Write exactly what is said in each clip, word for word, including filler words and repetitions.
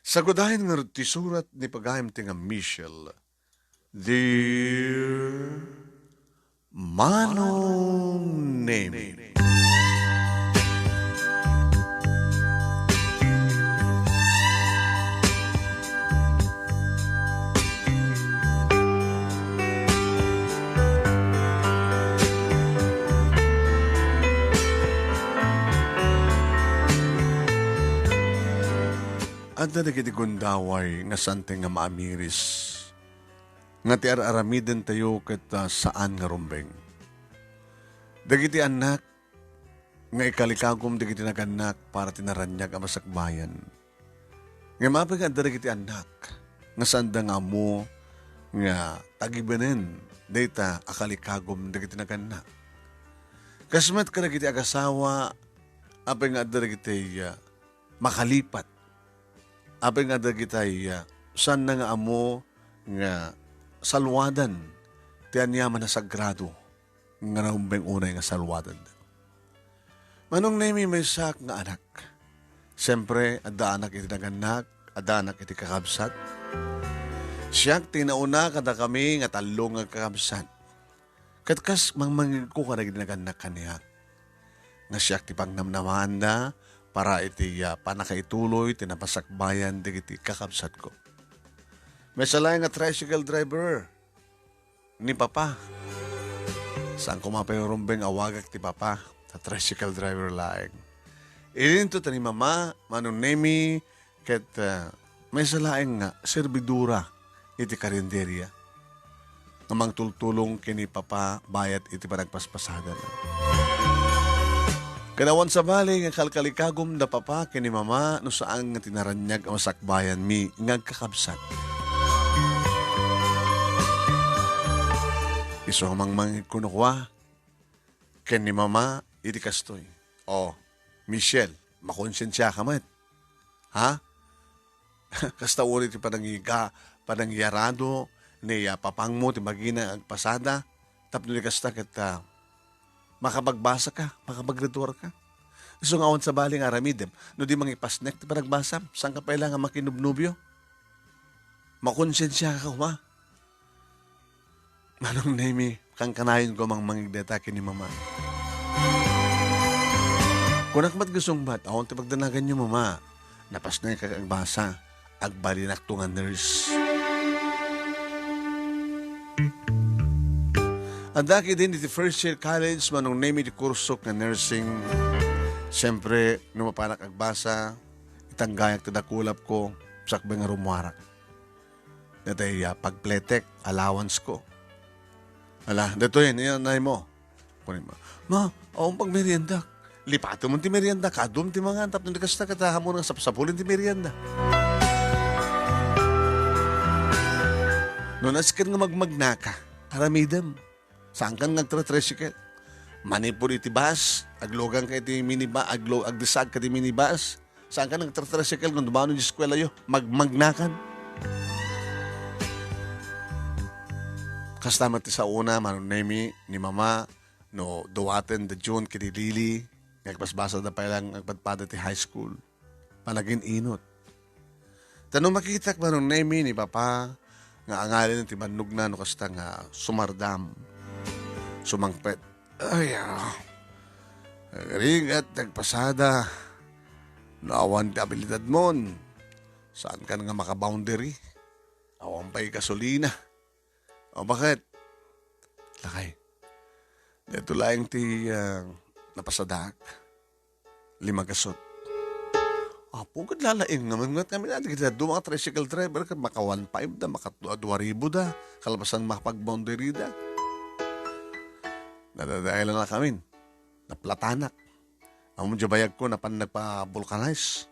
Sagudayen ngarud ti surat ni pagayam ti nga Michelle. Dear Manong Nemi. Adda dagiti gundaway nga saan ti nga maamiris, nga ti ar-aramidentayo ket, ah, saan nga rumbeng. Dagiti annak nga ikalikagum dagiti nagannak para ti naraniag a masakbayan. Ngem apay nga adda dagiti annak nga saanda nga ammo nga tagibenen dayta a kalikagum dagiti nagannak. Kas met kadagiti agasawa, apay nga adda dagiti, ah, makalipat. Apay nga dagitay, ah, saanna nga ammo nga salwadan ti aniaman a sagrado nga naumbeng unay nga salwadan. Manong Nemi, maysaak nga anak. Siempre, adda anak iti nagannak, adda anak iti kakabsat. Siak ti nauna kadakami nga tallo nga kakabsat. Ket kas mangmangegko kadagiti nagannak kaniak, nga siak ti pangnamnamaanda para iti, ah, pannakaituloy ti napasakbayan dagiti kakabsatko. Maysa laeng nga tricycle driver ni Papa. Saan koma pay rumbeng awagak ti Papa, ta tricycle driver laeng. Idinto ta ni Mama, Manong Nemi, ket, ah, maysa laeng nga serbidora iti karinderia nga mangtultulong ken ni Papa bayat iti panagpaspasadana. Ket awan sabali nga kalkalikagum da Papa ken ni Mama no saan nga ti naraniag a masakbayanmi nga agkakabsat. Isu a mangmangegko no kua ken ni Mama iti kastoy, "O, Michelle, makonsensiaka met. Ha? Kasta uray ti panangiga-, panangiyarado ni, ah, papangmo ti magina agpasada, tapno di kasta ket, ah, makapagbasaka, makapagrituarka. Isu nga awan sabali nga aramidem, no di mangipasnek ti panagbasam, saanka pay la nga makinubnubio? Makonsensiaka koma." Manong Nemi, kankanayonko a mangmangeg dayta ken ni Mama. Kunak met nga sungbat, awan ti pagdanaganyo, Mama. Napasnekak agbasa, agbalinakto nga nurse. Adda ketdin iti first year college, Manong Nemi, ti kursok nga nursing. Siyempre, no mapanak agbasa, itanggayak ti dakulapko, sakbay nga rummuarak. Daytoy, ah, pagpletek, allowance ko. Ala, daytoy, ni-, anay mo. Kunin mo. "Ma, awan pagmerienda." Lipatem ti merienda, kaduam ti mangan, tapno di kasta, ket ammom nga sapsapulem ti merienda. No, nasken nga magmagnaka, aramidem. Saankan nga agtra-tricycle. Manipud iti bus, agluganka iti miniba-, aglu-, agdisagka iti minibus. Saankan nga agtra-tricycle, no dumano iti eskuelayo, magmagnakan. Kasta met ti saona, Manong Nemi, ni Mama, no duaten da June ken ni Lily, nga agpasbasada pay lang agpadpada ti high school. Panagin-inot. Ta no makitak, Manong Nemi, ni Papa nga angalin ti bannogna no kasta nga sumardam, sumangpet. Ay, ah. Agrigat, agpasada. No awan ti abilidadmon, saankan nga maka-boundary. Awan pay gasolina. O, baket? Lakay, daytoy laeng ti, ah, napasadaak. Lima gasut. Apo, ket lalaing naman ngarud kami na, dagiti dadduma nga tricycle driver, ket maka one five da, maka dua ribu da, kalpasan makapag-boundary da. Nadadaelan a kami. Naplatanak. Ammom diay bayagko, napan nagpa-vulcanize.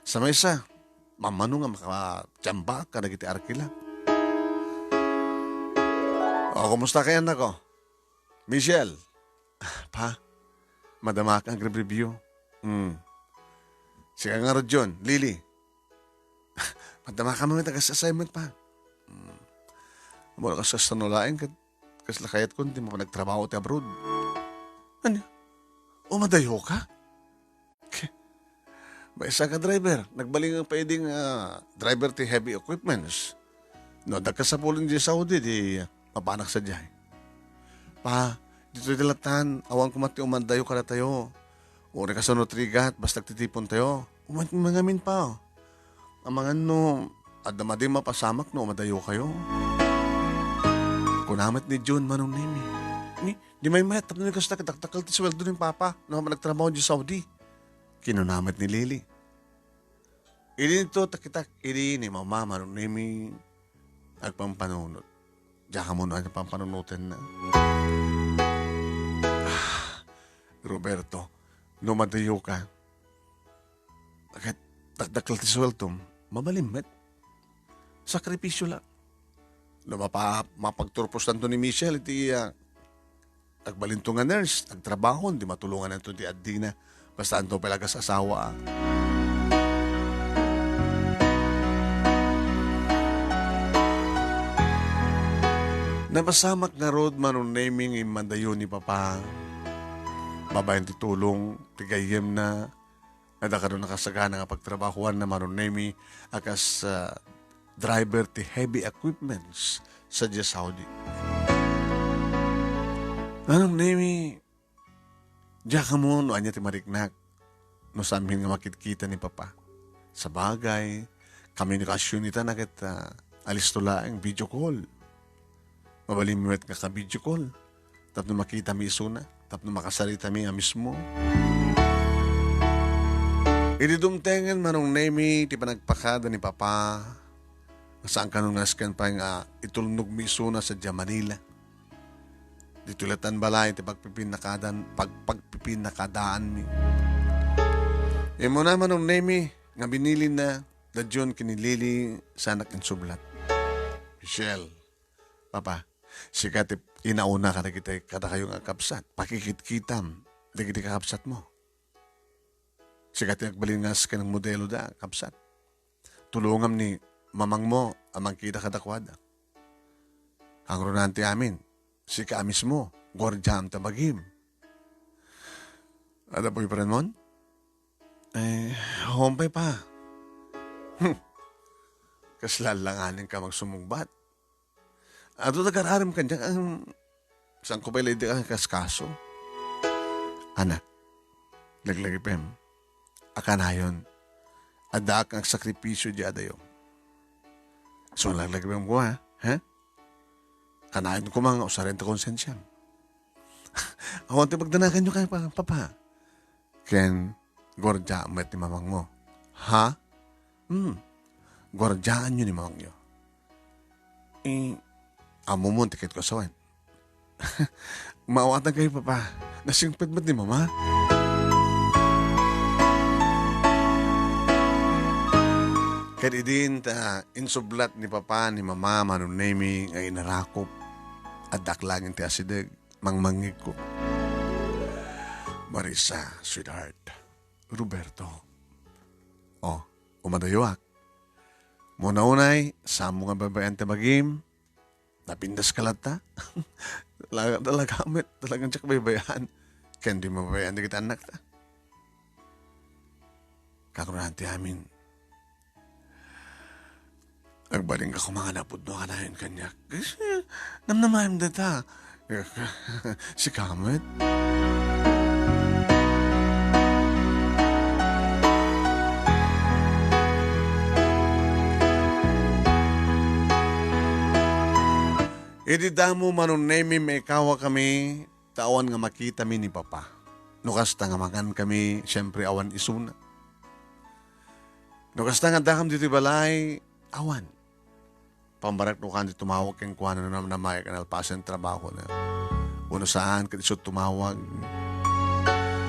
Sa maysa, mammano nga makatiamba kadagiti arkila. O, kumusta kay annako? Michelle. Pa, madama ka agribribio. Hmm. Sika ngarud, June, Lily. Madama ka met a kas-assignment, pa. Hmm. Amo, kaskasano laeng ket kasla kayatkon ti mapan agtrabaho ti abroad. Ania? O, madayoka? Ke-, Maysa ka driver, nagbalin pay idi nga driver ti heavy equipments. No, adda kasapulan idiay Saudi, di mapanak sadiay. Pa, ditoy ti latan, awan koma ti umadayo kadatayo. Uray kasano ti rigat, basta agtitipon tayo. Umaykayo ngamin, Pa. Amangan no, adda madi mapasamak no umadayo kayo. Kuna met ni June, Manong Nemi. Ni, di maymayat, tapno ni kasta, dakdakkel ti sueldo ni Papa, no, nagtrabaho idiay Saudi. Kinuna met ni Lily. Idi daytoy, ta kitak idi ni Mama, Manong Nemi, agpampanunot. Diak ammo no ania pampanunotenna. Ah, Roberto, no umadayo ka, ket dakdakkel ti sueldom, mabalin met. Sakripisio la. No mapa-, mapagturposanto ni Michelle iti, ah, agbalinto nga nurse, agtrabaho, di matulongananto ti addina. Basta anto pay la kas asawa, ah. Napasamak ngarud, Manong Nemi, nga immadayo ni Papa. Babaen ti tulong ti gayyemna, adda kano nakasagana nga pagtrabahoanna, Manong Nemi, a kas, ah, driver ti heavy equipments sadiay Saudi. Manong Nemi, diak ammo no ania ti mariknak no saan met nga makitkita ni Papa. Sabagay, komunikasion ita na ket, ah, alisto laeng video call. Mabalin met nga ka-video call tapno makitami isuna, tapno makasaritami a mismo. Idi dumtengen, Manong Nemi, ti panagpakada ni Papa, saan kano nga asken pay nga itulnogmi isuna sadiay Manila. Ditoy latan balay ti pagpipinnakadan-, pag-, pagpipinnakadaanmi. Immuna, Manong Nemi, nga binilinna, da June ken ni Lily, sanak insublat. Michelle, Papa, sika ti inauna kadagiti kadakayo nga kabsat. Pakikitkitam dagiti kakabsatmo. Sika ti agbalin nga asken modelo da, kabsat. Tulongam ni mamangmo a mangkida kadakuada. Kangrunaan ti amin, sika a mismo, guardiaam ta bagim. Adda boyfriendmon? Eh, awan pay, Pa. Hmm. Kasla alanganen ka magsumungbat. Adu, nagar-arem kaniak, ang, saan ko pay la idi kaskaso? Anak, laglagipem, a kanayon, addaak nga agsakripisio diay adayo. So, laglagipem ko, ha? Ha? Kanayon koma nga usaren ti konsensiam. Awan ti pagdanaganyo kay pa-, Papa. Ken guardia met ni mamangmo. Ha? Hmm. Guardiaanyo ni mamangyo. Eh, ammomon ti ket ko sawen. Maawatan kayo, Papa. Nasingpet met ni Mama. Ket idin ta insublat ni Papa ni Mama, Manong Nemi, nga inarakop. Addak laeng ti asideg. Mangmangngegko. Marisa, sweetheart. Roberto. Oh, umadayoak. Muna unay, saanmo nga baybay-an ti bagim? Napindaska latta? Talaga, talaga met, talagang diak baybay-an. Ken di mabaybay-an dagiti annakta. Kangrunaan ti amin. Agbalinka koma nga napudno a kanayon kaniak. Kasi, namnamaem dayta. Sika met. Idi damo, Manong Nemi, maikawakami, ta awan nga makitami ni Papa. No kasta nga mangankami, siempre awan isuna. No kasta nga addakam ditoy balay, awan. Pambarak no kano ti tumawag kenkuana no namnamaek a nalpasen ti trabahona. Wenno saan, ket isu ti tumawag.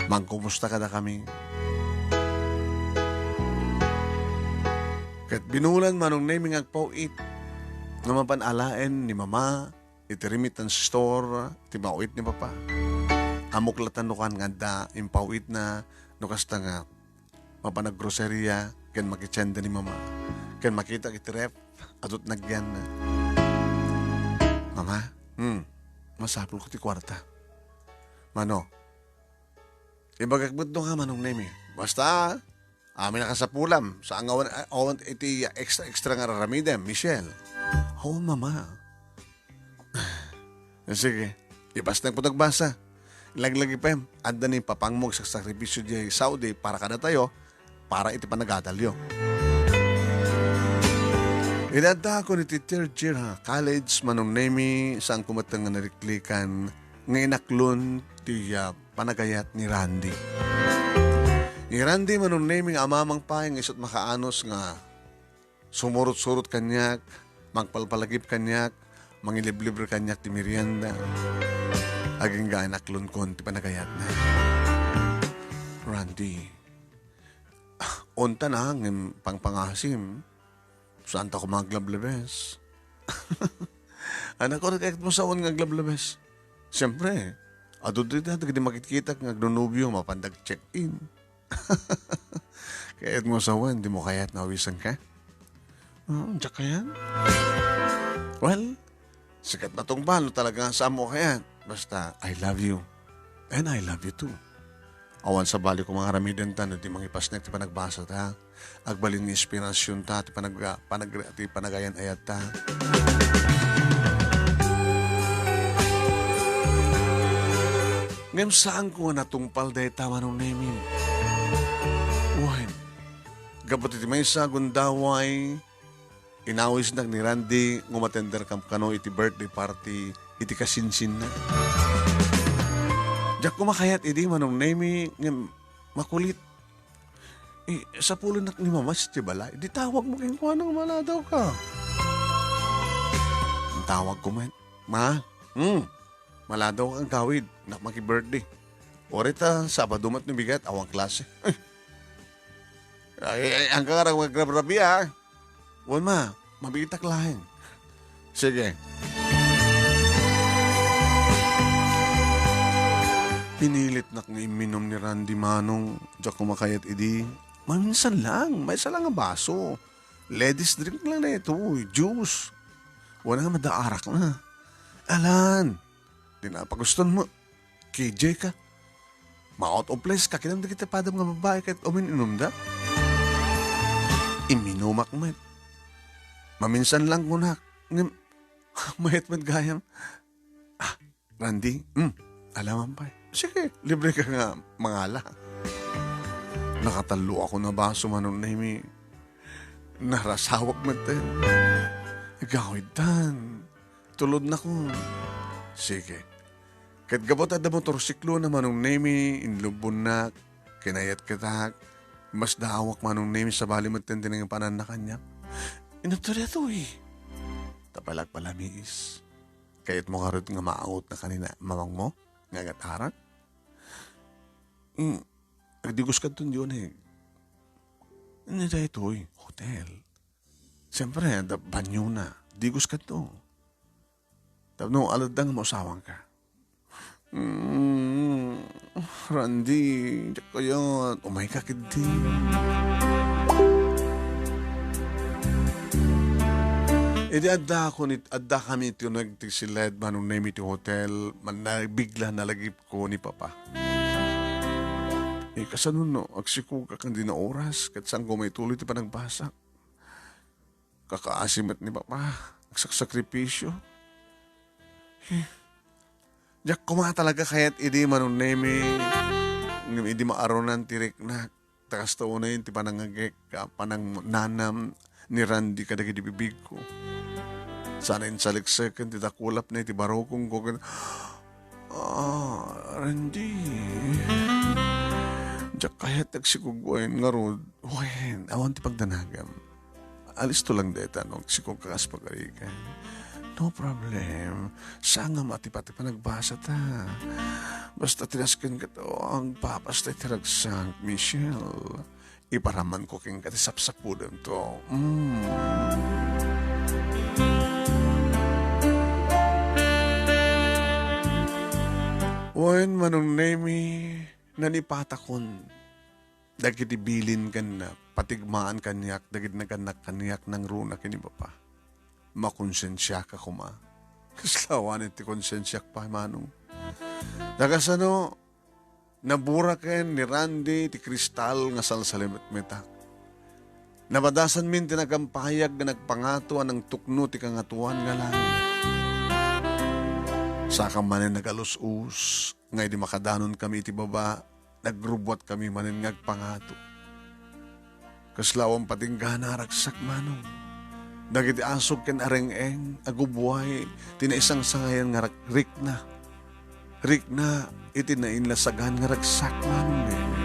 Mangkumusta kadakami. Ket binulan, Manong Nemi, nga agpaw-it nga mapan alaen ni Mama iti remittance store ti paw-it ni Papa. Ammok latta no kuan nga adda impaw-itna no kasta nga mapan aggroceria ken makitienda ni Mama. Ken makitak iti ref, adu ti nagyanna. "Mama, hmm, masapulko ti kuarta." "Mano?" "Ibagak met no ka, Manong Nemi. Basta, Amin a kasapulam, saan nga awan, awan iti extra, extra nga raramidem, Michelle. Oo, mama. Sige, ipasnek mo tagbasa. Laglagipem, adda ni papangmo agsakripisyo diay Saudi para kadatayo, para iti panagadalyo. Iti addaakon iti third year ha college, Manong Nemi, saanko met nga nariklikan nga inaklon ti, ah, panagayat ni Randy. Ni Randy, Manong Nemi, nga amamang pay nga isu't makaanus nga sumurot-surot kaniak, mangpalpalagip kaniak, mangiliblibre kaniak ti merienda. Agingga inaklonkon ti panagayatna. Randy, ah, unta na ngem pangpangasim. Saanta koma aglablabes. Anak ko, kayat mo sawen nga aglablabes. Siyempre, adu dita dagiti makitkitak nga agnonobio, mapanda ag-check-in. Kayat mo sawen, di mo kayat nga awisenka? Oo, diak kayat. Well, sikat na tungpal no talaga nga saan mo kayat. Basta, I love you. And I love you too. Awan sabali koma nga aramidenta no di mangipasnek ti panagbasata. Agbalin nga inspirasionta ti panag-, panag-, ti panagayan-ayatta. Ngem saanko nga natungpal dayta, Manong Nemi. Wen, gapu iti maysa a gundaway, inawisnak ni Randy nga umattender kam-, kano iti birthday party iti kasinsinna. Diak koma kayat idi, Manong Nemi, ngem makulit. Eh, sapulennak ni Mama iti balay. Di tawag mo kenkuana nga maladawka. Tawag ko met. Ma, hmm, maladawka agawid. Nak maki-birthday. Uray ta Sabado met no bigat, awan klase. Ay, ay, ay, ang kangarang magrabrabi, ah. Wen, ma, mabiitak laeng. Sige. Pinilitnak nga imminum ni Randy, Manong. Diak koma kayat idi. Maminsan lang, maysa lang nga baso. Ladies drink lang daytoy, juice. Wala nga madaarak na. Alan, di na paguston mo. K J ka. Ma-out of place ka, kinam dagiti padam nga babae ket umin-inumda. Imminumak met. Maminsan lang kunak. Ngem, mayat met gayam. Ah, Randy, hmm, alaman pay. Sige, libre ka nga mangala. Nakatallo ako na baso, Manong Nemi. Narasawak met, eh. Agawid tan. Tulod na ko. Sige. Ket gapu ta adda motorsiklo na Manong Nemi, inlubbonnak, kinayat ketak, mas daawak Manong Nemi sabali met ti nangipananna kaniak. Inutto daytoy. Tapalak palamiis. Kayat mo ngarud nga maawot na kanina mamang mo? Nga agat-arat? Mm, agdigos kadton di uneg. Ania daytoy? Hotel. Siyempre, adda banyona. Digos kadto. Tapno aladda nga mausawangka. Mm, Randy, diak kayat. Umayka ketdi. Idi adda ako ni, adda kami iti uneg ti siled, Manong Nemi, ti hotel, man-, nabigla nalagipko ni Papa. Eh, kasano no, agsikog ka kan di na oras, ket saan ko maituloy ti panagbasa? Kakaasi met ni Papa, agsaksakripisyo. Eh, diak koma talaga kayat idi, Manong Nemi, ngem idi maarunan ti riknak, ta kasta unay ti panangagek, ka-, panangnanam ni Randy kadagiti bibigko. Sana insalikseken ti dakulapna iti barukongko ken, "Ah, Randy, diak kayat agsikog wen ngarud." "Wen, awan ti pagdanagam. Alisto lang dayta no agsikog ka kas pagarigan." "No problem. Saan nga matipat ti panagbasa ta. Basta ti nasken ket, oh, agpapasta iti ragsak, Michelle. Iparaman ko kenka ti sapsapulem to." Mm. Wen, Manong Nemi, naipatakon dagiti bilin ken patigmaan kaniak dagiti nagannak kaniak nangruna ken ni Papa. Makonsensiaka koma. Kasla awanen ti konsensiak pay, Manong. Ta kasano, Naburaken ni Randy ti kristal nga salsalimetmetak. Napadasanmin ti nagampayag nga nagpangato a nangtukno ti Kangatoan nga langit. Saka manen nagalus-os nga idi makadanon kami iti baba, nagrubbuat kami manen nga agpangato. Kasla awan patinggana a ragsak, Manong. Dagiti asog ken areng-eng, agubbuay ti naisangsangayan nga rak-, rikna. Rikna iti nainlasagan nga ragsak, Manong Nemi.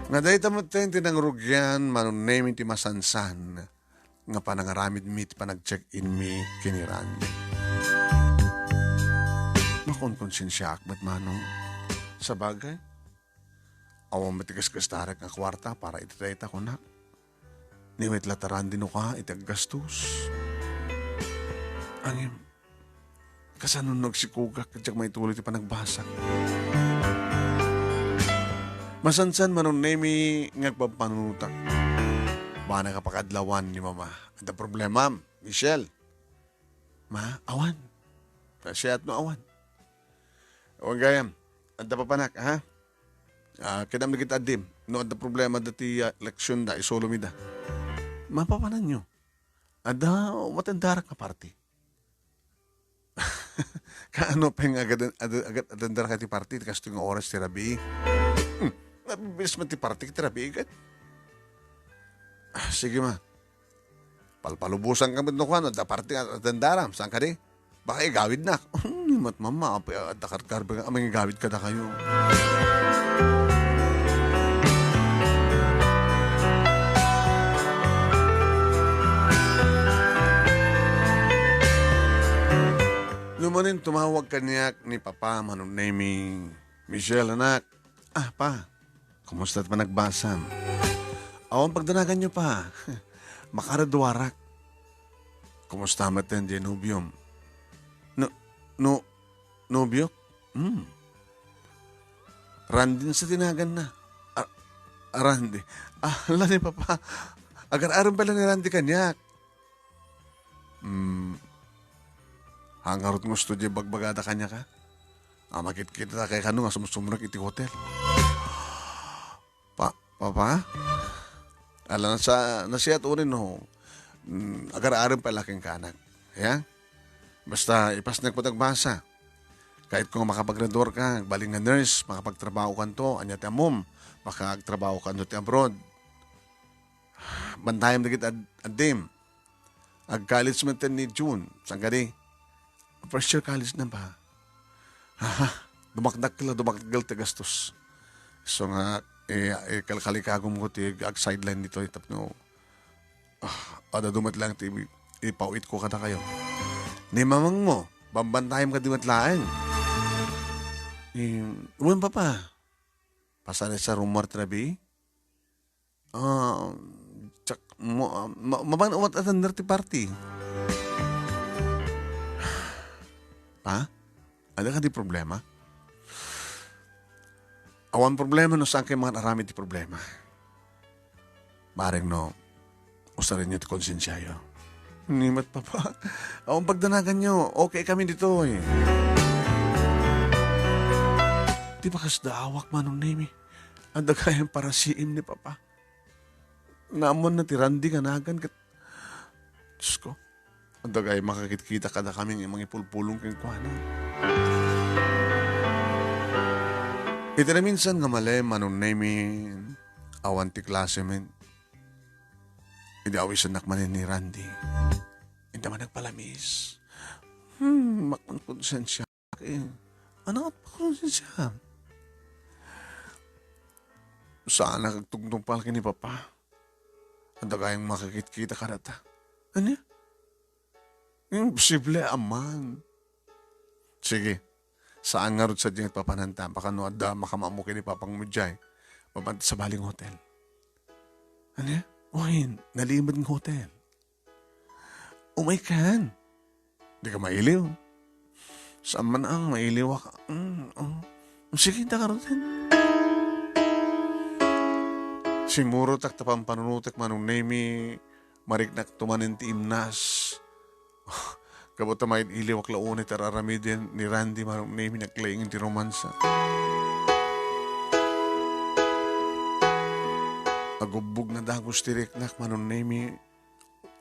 Nga dayta metten ti nangrugian, Manong Nemi, ti masansan nga panangaramidmi ti panag-check-inmi ken ni Randy. Makonkonsensiaak met, Manong. Sabagay, awan met ti gasgastarek nga kuarta para iti dayta, kunak. Ni met la ta Randy no ka iti aggastos. Ngem, kasano no agsikogak ket diak maituloy ti panagbasa? Masansan, Manong Nemi, nga agpampanunottak. Bana ka pakadlawan ni Mama. Adda problemam, Michelle? Ma, awan. Nasayaat no awan. Awan gayam. Adda papanak, ha? Ah, kinam dagiti addim. No adda problema dati, ah, leksyon da, isulom ida. Mapapananyo. Adda, matendarak nga party. Kaano pay nga agad, agad, agad atendarak ti party, kastoy nga oras ti rabii? Hmm, nabibilis man ti party, ti rabii, agad. Ah, sige, ma. Palpalubosan ka met no kuan, adda party nga atendaram, saan kadi? Baka igawidnak. Ni met, Mama, apay, adda karkarbe nga, amay igawid kadakayo. No manen tumawag kaniak ni Papa, Manong Nemi, Michelle, anak. Ah, Pa, kumusta ti panagbasam? Awan pagdanaganyo, Pa. Makaraduarak. Kumusta met ti nobiom? No, no, nobiok? Hmm. Randy sa ti naganna. Ah, Randy. Ah, ala ni Papa. Agar-arem pala ni Randy kaniak. Hmm. Hangarot nga gusto di bagbagada kaniak, a? Ah, makitkitada kano nga sumsumrek iti hotel. Pa-, Papa? Ala, nasa-, nasayaat uray no, mm, agar-arem pay la kenka, anak. Ya? Basta, ipasnek met agbasa. Kayatko nga makapagraduar ka, agbalin nga nurse, makapagtrabaho kanto, ania ti ammom, makaagtrabaho kanto ti abroad. Bantayam dagiti ad-, addim. Ag-college met ni June, saan kadi? First year college na, Pa. Haha, dumakdakkel, dumakdakkel ti gastos. So nga, eh, eh, kalkalikagumko ti ag-sideline ditoy tapno, ah, adda dumet lang ti ipawitko kadakayo. Ni mamangmo, bambantayam kadi met laeng. Eh, wen, Papa. Pasar sa rumor ti rabii? Ah, tsak-, mo-, ah, ma-, mapan umat attender ti party. Pa? Adda kadi problema? Awan problema no saan kayo man aramid ti problema. Bareng no, usarenyo ti konsensiayo. Ni met, Papa. Awan pagdanaganyo. Okay kami ditoy. Di ba kasdaawak, Manong Nemi? Adda gayam parasiim ni Papa. Naammoanna ti Randy nga nagan ket, Diyos ko, adda gayam makakitkita kadakami nga mangipulpulong kenkuana. Iti naminsan nga malem, Manong Nemi, awan ti klase met. Idi awisennak manen ni Randy, inta man nagpalamis. Hmm, makon konsensiak. Eh, ano nga pakon siya? Saanak agtungtungpal ken ni Papa. Adda gayam makakitkita kadata. Ania? Imposible a man. Sige. Saan ngarud sadiay nga papananta? Baka no adda makamammo ken ni Papang Mujay, mabanta sa baling hotel. Ania? Wen, nalimed nga hotel. Umaykan. Dika mailiw. Saan man ang mailiwak? Mm, oh. Sige, inta ngaruden. Simmurotak ta pampanunotek, Manong Nemi, mariknakto manen ti imnas. Gapu ta maid-iliwak la unay ti ar-aramiden ni Randy, Manong Nemi, naglaing ti romansa. Agubbog nga dagus ti riknak, Manong Nemi,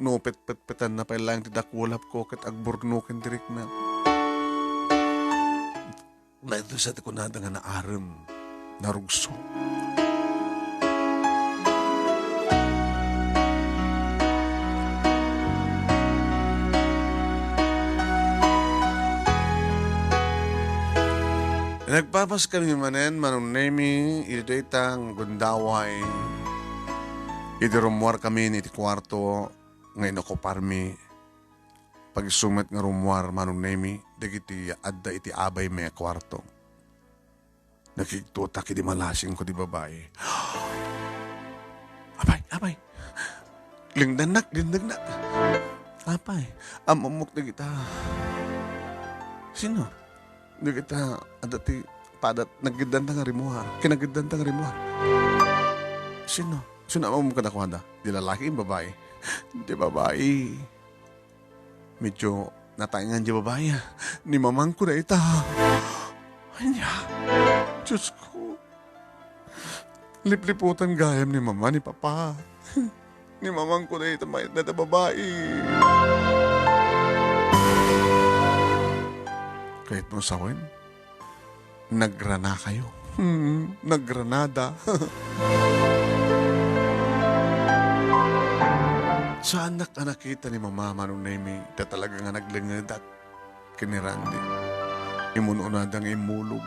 no petpetpetanna pay laeng ti dakulapko ket agburnoken ti riknak. Daytoy sa ti kunada nga naarem, narugso. Nagpapaskami manen, Manong Nemi, iti dayta nga gundaway. Idi rummuarkami iti kuarto nga inokuparmi, pagisu met nga rummuar, Manong Nemi, dagiti adda iti abaymi a kuarto. Nakigtotak idi malasingko ti babai. Apay, apay. Lingdannak, lindagnak. Apay, ammok dagita. Sino? Dagita, adda ti padat, naggiddanta nga rimmuar. Kinagiddanta nga rimmuar. Sino? Sino ammom kadakuada? Di lalaki, babai? Di babai. Medyo nataengan di babai, ah. Ni mamangko dayta. Ania? Diyos ko. Lipliputan gayam ni mama, ni papa. Ni mamangko dayta, may, dayta babai. Kayatmo sawen? Nagrana kayo. Hmm, nagranada. Saanak a nakita ni Mama, Manong Nemi, ta talaga nga naglengedak ken ni Randy. Imun-unada nga immulog.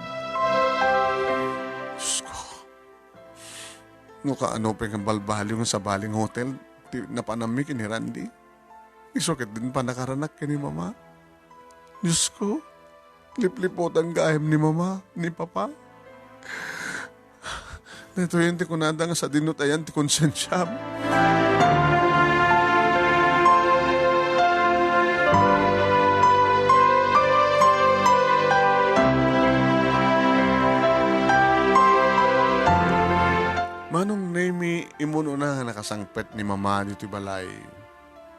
Diyos ko. No kaano pay nga balbaliw nga sabali nga hotel ti napanammi ken ni Randy. Isu ket din pannakaranak ken ni Mama. Diyos ko, lipliputan gayam ni Mama, ni Papa. Daytoyen ti kunada nga sadino ti ayan ti konsensiam. Manong Nemi, imun-una nga nakasangpet ni Mama ditoy balay.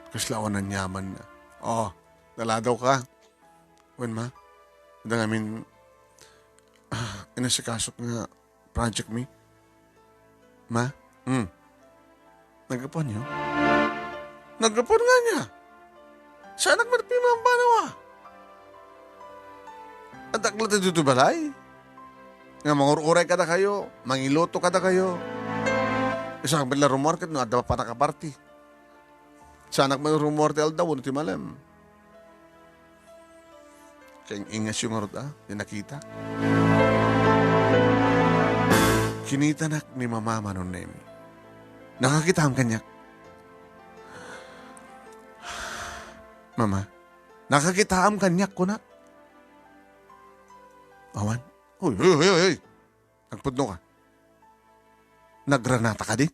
Kasla awan aniamanna. Oh, naladawka. Wen, Ma? Adda ngamin, ah, inasikasok nga project mi. Ma? Hmm. Naggapuanyo? Naggapuan nga ania? Saanak met pimambanaw, a? Addak latta ditoy balay? Nga mangur-uray kadakayo, mangiluto kadakayo. Isu met la rummuar ket no adda pannakaparti. Saanak met rummuar ti aldaw wenno ti malem. Kaing-ingasyo ngarud, a, ti nakita. Kinitanak ni Mama, Manong Nemi. Nakakitaam kaniak? Mama, nakakitaam kaniak, kunak? Awan. Uy, uy, uy, uy, uy. Agpudno ka. Nagranata kadi?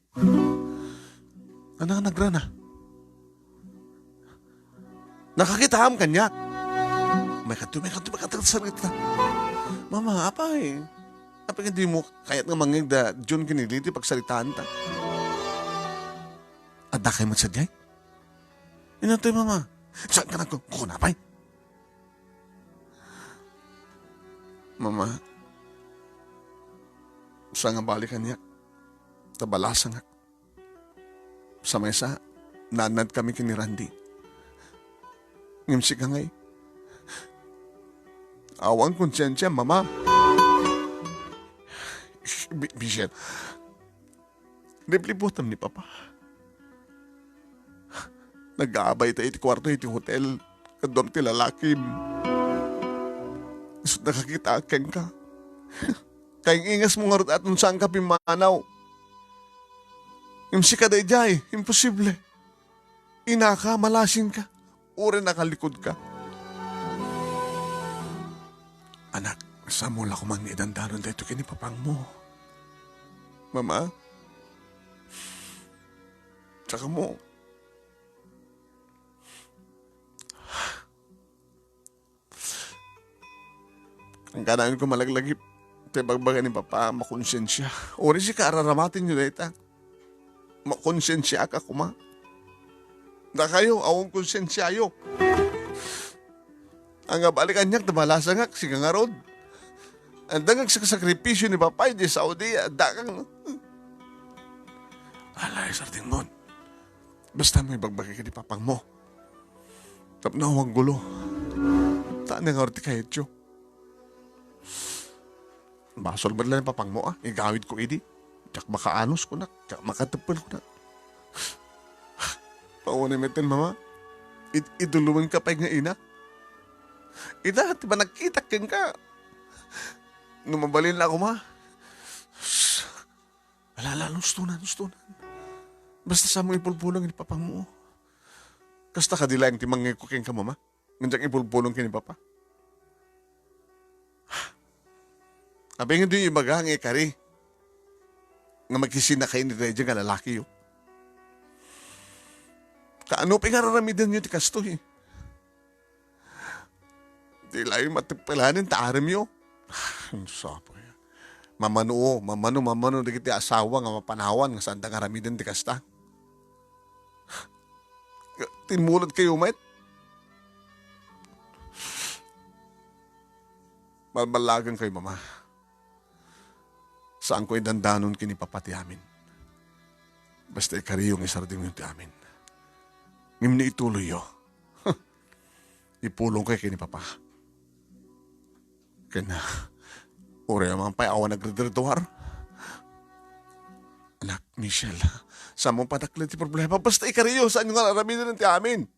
Ania nga nagrana? Nakakitaam kaniak? Maikadto, maikadto, maikadto, sarita. Mama, apay. Apay nga dimo kayat nga mangngeg da Jun ken ni Liti pagsaritaanta? Adda kay met sadiay? Inatoy, Mama. Saan ka nagkukuna, apay? Mama, sa nga bali kaniak, ta balasangak. Sa maysa, naannad kami ken ni Randy. Ngem sika ngay, awan konsensiam, Mama. Shh, Bi-, Bishop. Lipliputam ni Papa. Nag-aabay ta iti kuarto iti hotel. Kaduam ti lalakim. Isut' nakakitaak kenka. Kaing-ingasmo ngarud a no saanka pimmanaw. Ngem sika daydiay, imposible. Inaka, malasinka. Uray nakalikudka. Anak, saanmo la koma nga idandanon daytoy ken ni papangmo. Mama? Saka mo, ang kanayon ko malaglagip, ta ibagbaga ni Papa, makonsensia. Uray sika, araramatenyo dayta. Makonsensiaka koma. Dakayo, awan konsensiayo. Ania bali kaniak ta balasangak, sika ngarud. Adda nga agsakripisyo ni Papa idiay Saudi, adda kang. Alay, Sardingon. Basta mo ibagbagi ken ni Papangmo. Tapno awan gulo. Ta ania ngarud ti kayatyo? Basol met laeng ni Papangmo, a. Igawidko idi. Diak makaanus, kunak. Diak makateppel, kunak. Awanen metten, Mama. Id-, idulumenka pay nga ina. Ita, ti panagkitak kenka. No mabalin la koma. Ala, ala, hustonan, hustonan. Basta saanmo ipulpulong ni Papangmo. Kasta kadi laeng ti mangngegko kenka, Mama. Ngem diak ipulpulong ken ni Papa. Apay nga diyo ibaga nga ikari nga makisinakayo daydiay nga lalakiyo? Kaano pay nga ar-aramidenyo ti kastoy? Di layo mateppelanen ta aremyo. Sapo ya. Mamano, mamano, mamano dagiti asawa nga mapanawan nga saanda nga aramiden ti kasta. Timmulodkayo met. Balballagankayo, Mama. Saanko idandanon ken ni Papa ti amin. Basta ikariyo nga isardengyo ti amin. Ngem no ituloyyo, ipulongkayo ken ni Papa. Ken, ah, uray man pay awan nagridriduar. Anak, Michelle, saanmo padakel ti problema. Basta ikariyo, saanyo nga aramiden ti amin.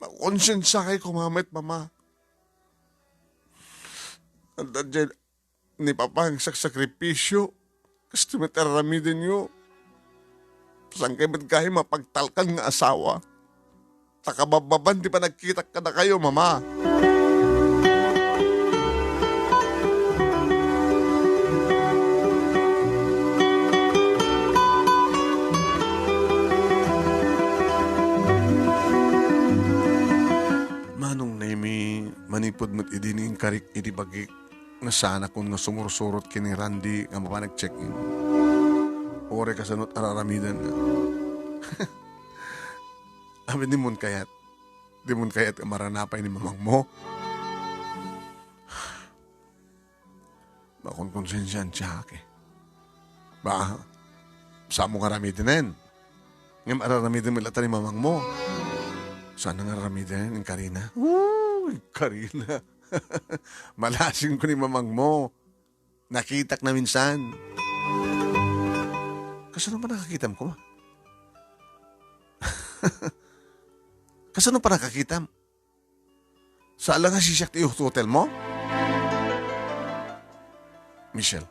Makonsensiakay koma met, Mama. Adda diay ni Papa nga agsakripisyo. Kastoy met ar-aramidenyo. Saankay met gayam mapagtalkan nga asawa. Ta kababbaban ti panagkitak kadakayo, Mama. Manong Nemi, manipud met idi ni inkarik idi bagik, nga saanakon nga sumursurot ken ni Randy nga mapan ag-check-in. Uray kasano ti ar-aramiden. Amin, dimon kayat. Dimon kayat nga marana pay ni mamangmo. Makonkonsensiaak, eh. Ba, saanmo nga aramiden. Ngem ar-aramiden met latta ni mamangmo. Saan nga aramiden, inkarina? Uy, inkarina. Malasingko ni mamangmo. Nakitak na minsan. Kasano pay nakakitam koma? Kasano pay nakakitam? Saan la nga sisiak ti hotelmo? Michelle,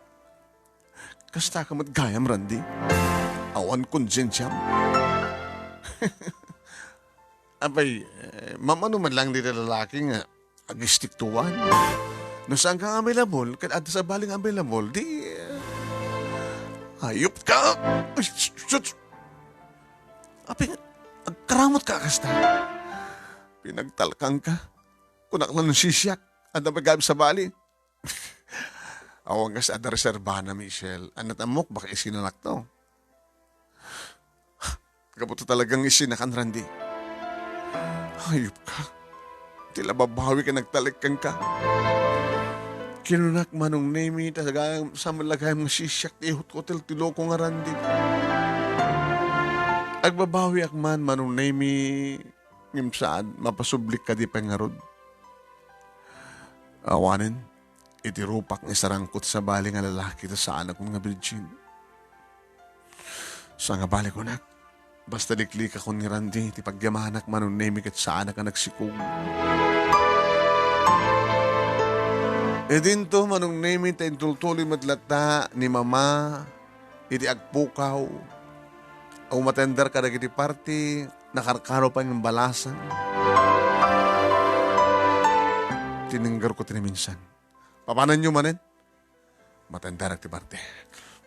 kasta ka met gayam, Randy? Awan konsensiam? Apay, eh, mamano man lang dita lalaki nga agistiktuan? No saan ka nga available, ket adda sa bali nga available, di, eh, hayop ka! Ay, sus, sus! Apay, agkaramot ka kasta? Pinagtalkangka. Kunak la no sisiak, adda pay gayam sabali. Awan kas adda reserbana, Michelle. Ania ti ammok, baka isinanakto. Gapu ta talagang isinakan, Randy. Hayop ka. Ti la babawi ka nagtalek kenka. Kinunak, Manong Nemi, ta gayam, saan met la gayam nga sisiak ti hotel ti loko nga Randy. Agbabawiak man, Manong Nemi, ngem saan, mapasublik kadi pay ngarud. Awanen, iti rupak nga isarangko ti sabali nga lalaki ta saanakon nga virgin. Saan nga bali, kunak, basta liklikakon ni Randy ti pagyamanak, Manong Nemi, ket saanak a nagsikog. Idinto, Manong Nemi, ta intultuloy met latta ni Mama iti agpukaw. Umatender kadagiti party, nakarkaro pay nga balasang. Tinenggerko ti naminsan. Papananyo manen? Matenderak ti party.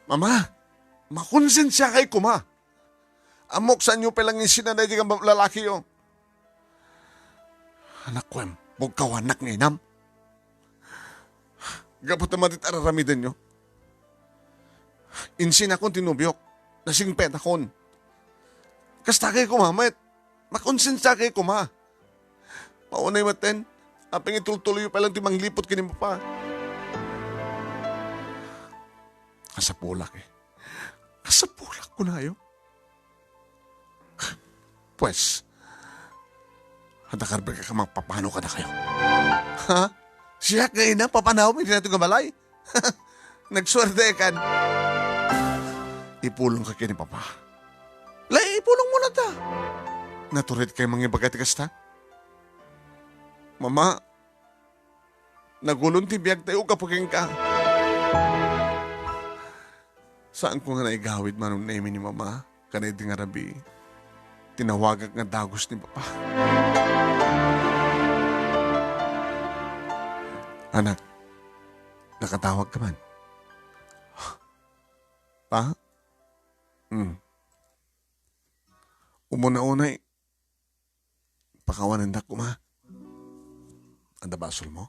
Mama, makonsensiakay koma. Ammok, saanyo pay la nga isina daydi nga lalakiyo. Anak ko, em, pugkawanak nga inam. Gapu ta madi ti ar-aramidenyo. Insinakon ti nobiok. Nasingpetakon. Kasta kay koma met. Makonsensia kay koma. Maunay maten, apay nga itultuloyyo pay laeng ti mangliput ken ni Papa. Kasapulak, eh. Kasapulak, kunayo. Pues, adda karbek a mangpapano kadakayo. Ha? Siak nga ina, papanawem iti daytoy nga balay? Nagsuertekan. Ipulongka ken ni Papa. Lay, ipulongmo latta. Natured kay mangibaga ti kasta? Mama, nagulon ti biagtayo gapu kenka. Saanko nga naigawid manong naimi ni Mama kadaydi nga rabii. Tinawagak nga dagus ni Papa. Anak, nakatawag ka man? Pa? Hmm. Umuna-unay, pakawanendak koma. Adda basolmo?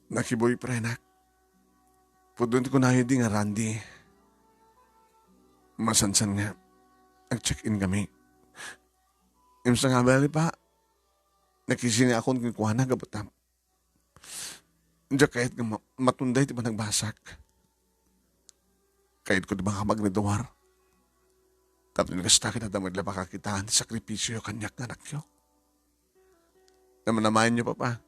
Nakiboyfriendak. Pudno ti kunayo idi nga Randy. Masansan nga ag-check-in kami. Ngem sangabali, Pa, nakisinaakon kenkuana gapu ta diak kayat nga ma-, matunday ti panagbasak. Kayatko ti makapagriduar. Tapno kasta, ket adda met la pakakitaan ti sakripisioyo kaniak nga anakyo. Namnamaenyo, Papa.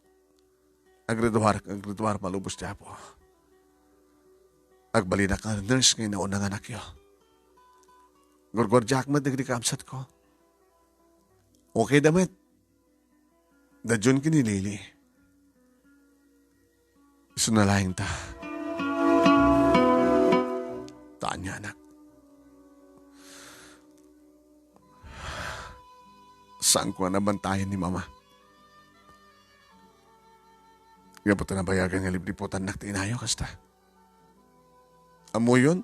Agriduar, agriduar malubos ti Apo. Agbalinak nga nurse nga inauna nga anakyo. Gurguardiaak met dagiti kabsatko. Okay da met. Da Jun ken ni Lily. Isuna laeng ta. Ta ania, anak? Saanko a nabantayan ni Mama. Gapu ta nabayagan nga lipliputannak ti inayo kasta. Ammoyon?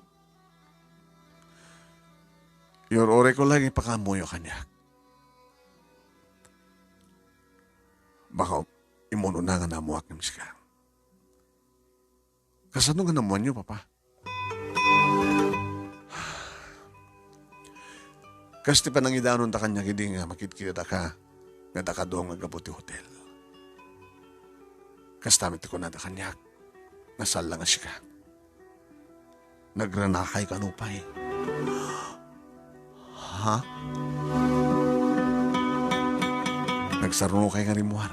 Iyur-urayko laeng ipakaammoyo kaniak. Baka imunona nga naammoak ngem sika. Kasano nga naammoanyo, Papa? Kas ti panangidanon ta kaniak idi nga makitkita ka, nga dakadua nga aggapu ti hotel. Kasta met ti kunada kaniak, nasalla nga sika. Nagranakay kano pay. Ha? Nagsarunokay nga rimmuar.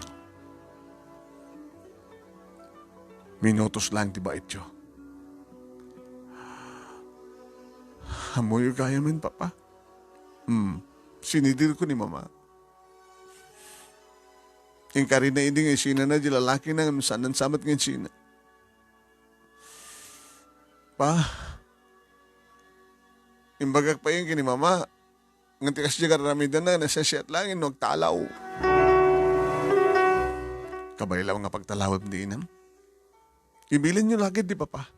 Minutos laeng ti baityo. Ammoyo gayamen, Papa. Hmm. Sinidirko ni Mama. Inkarina idi nga isinana di lalakina ngem saan sa met nga insina. Pa, imbagak pay ken ni Mama, ngem ti kasdiay nga ar-aramidenna, nasasayaat laeng no agtalaw. Kabay laeng nga pagtalawem ti inam. Ibilinyo la ketdi, Papa.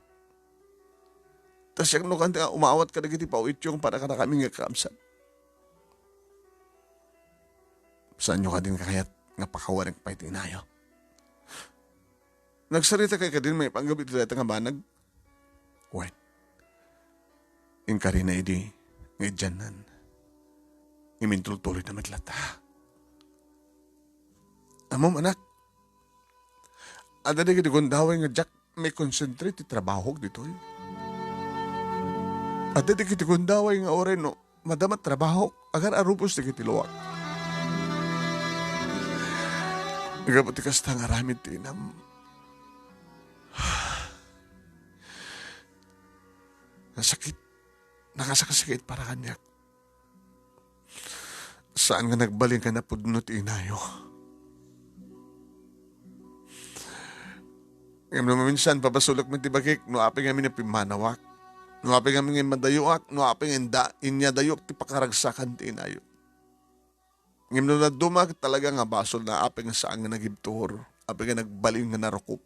Ta siak no kasta nga umawat kadagiti paityo para kadakami nga kakabsat. Saanyo kadin kakayat nga pakawanek pay ti inayo? Nagsaritakay kadin maipanggep iti dayta nga banag? Wen. Inkarina idi nga idiannan, ngem intultuloyna met latta. Ammom, anak, adda dagiti gundaway nga diak maikonsentrate ti trabahok ditoy. Adda dagiti gundaway nga uray no madama ti trabahok, agar-arubos dagiti luak. Gapu ti kasta nga aramid ti inam. Nasakit. Nakasakit para kaniak. Saan nga nagbalin nga napudno ti inayo. Ngem no maminsan, pabasolek met ti bagik no apay ngamin a pimmanawak, no apay ngamin nga immadayoak, no apay nga inda-, inyadayok ti pakaragsakan ti inayo. Ngem no nadumak talaga nga basol na apay nga saan nga nagibtur, apay nga nagbalin nga narukop,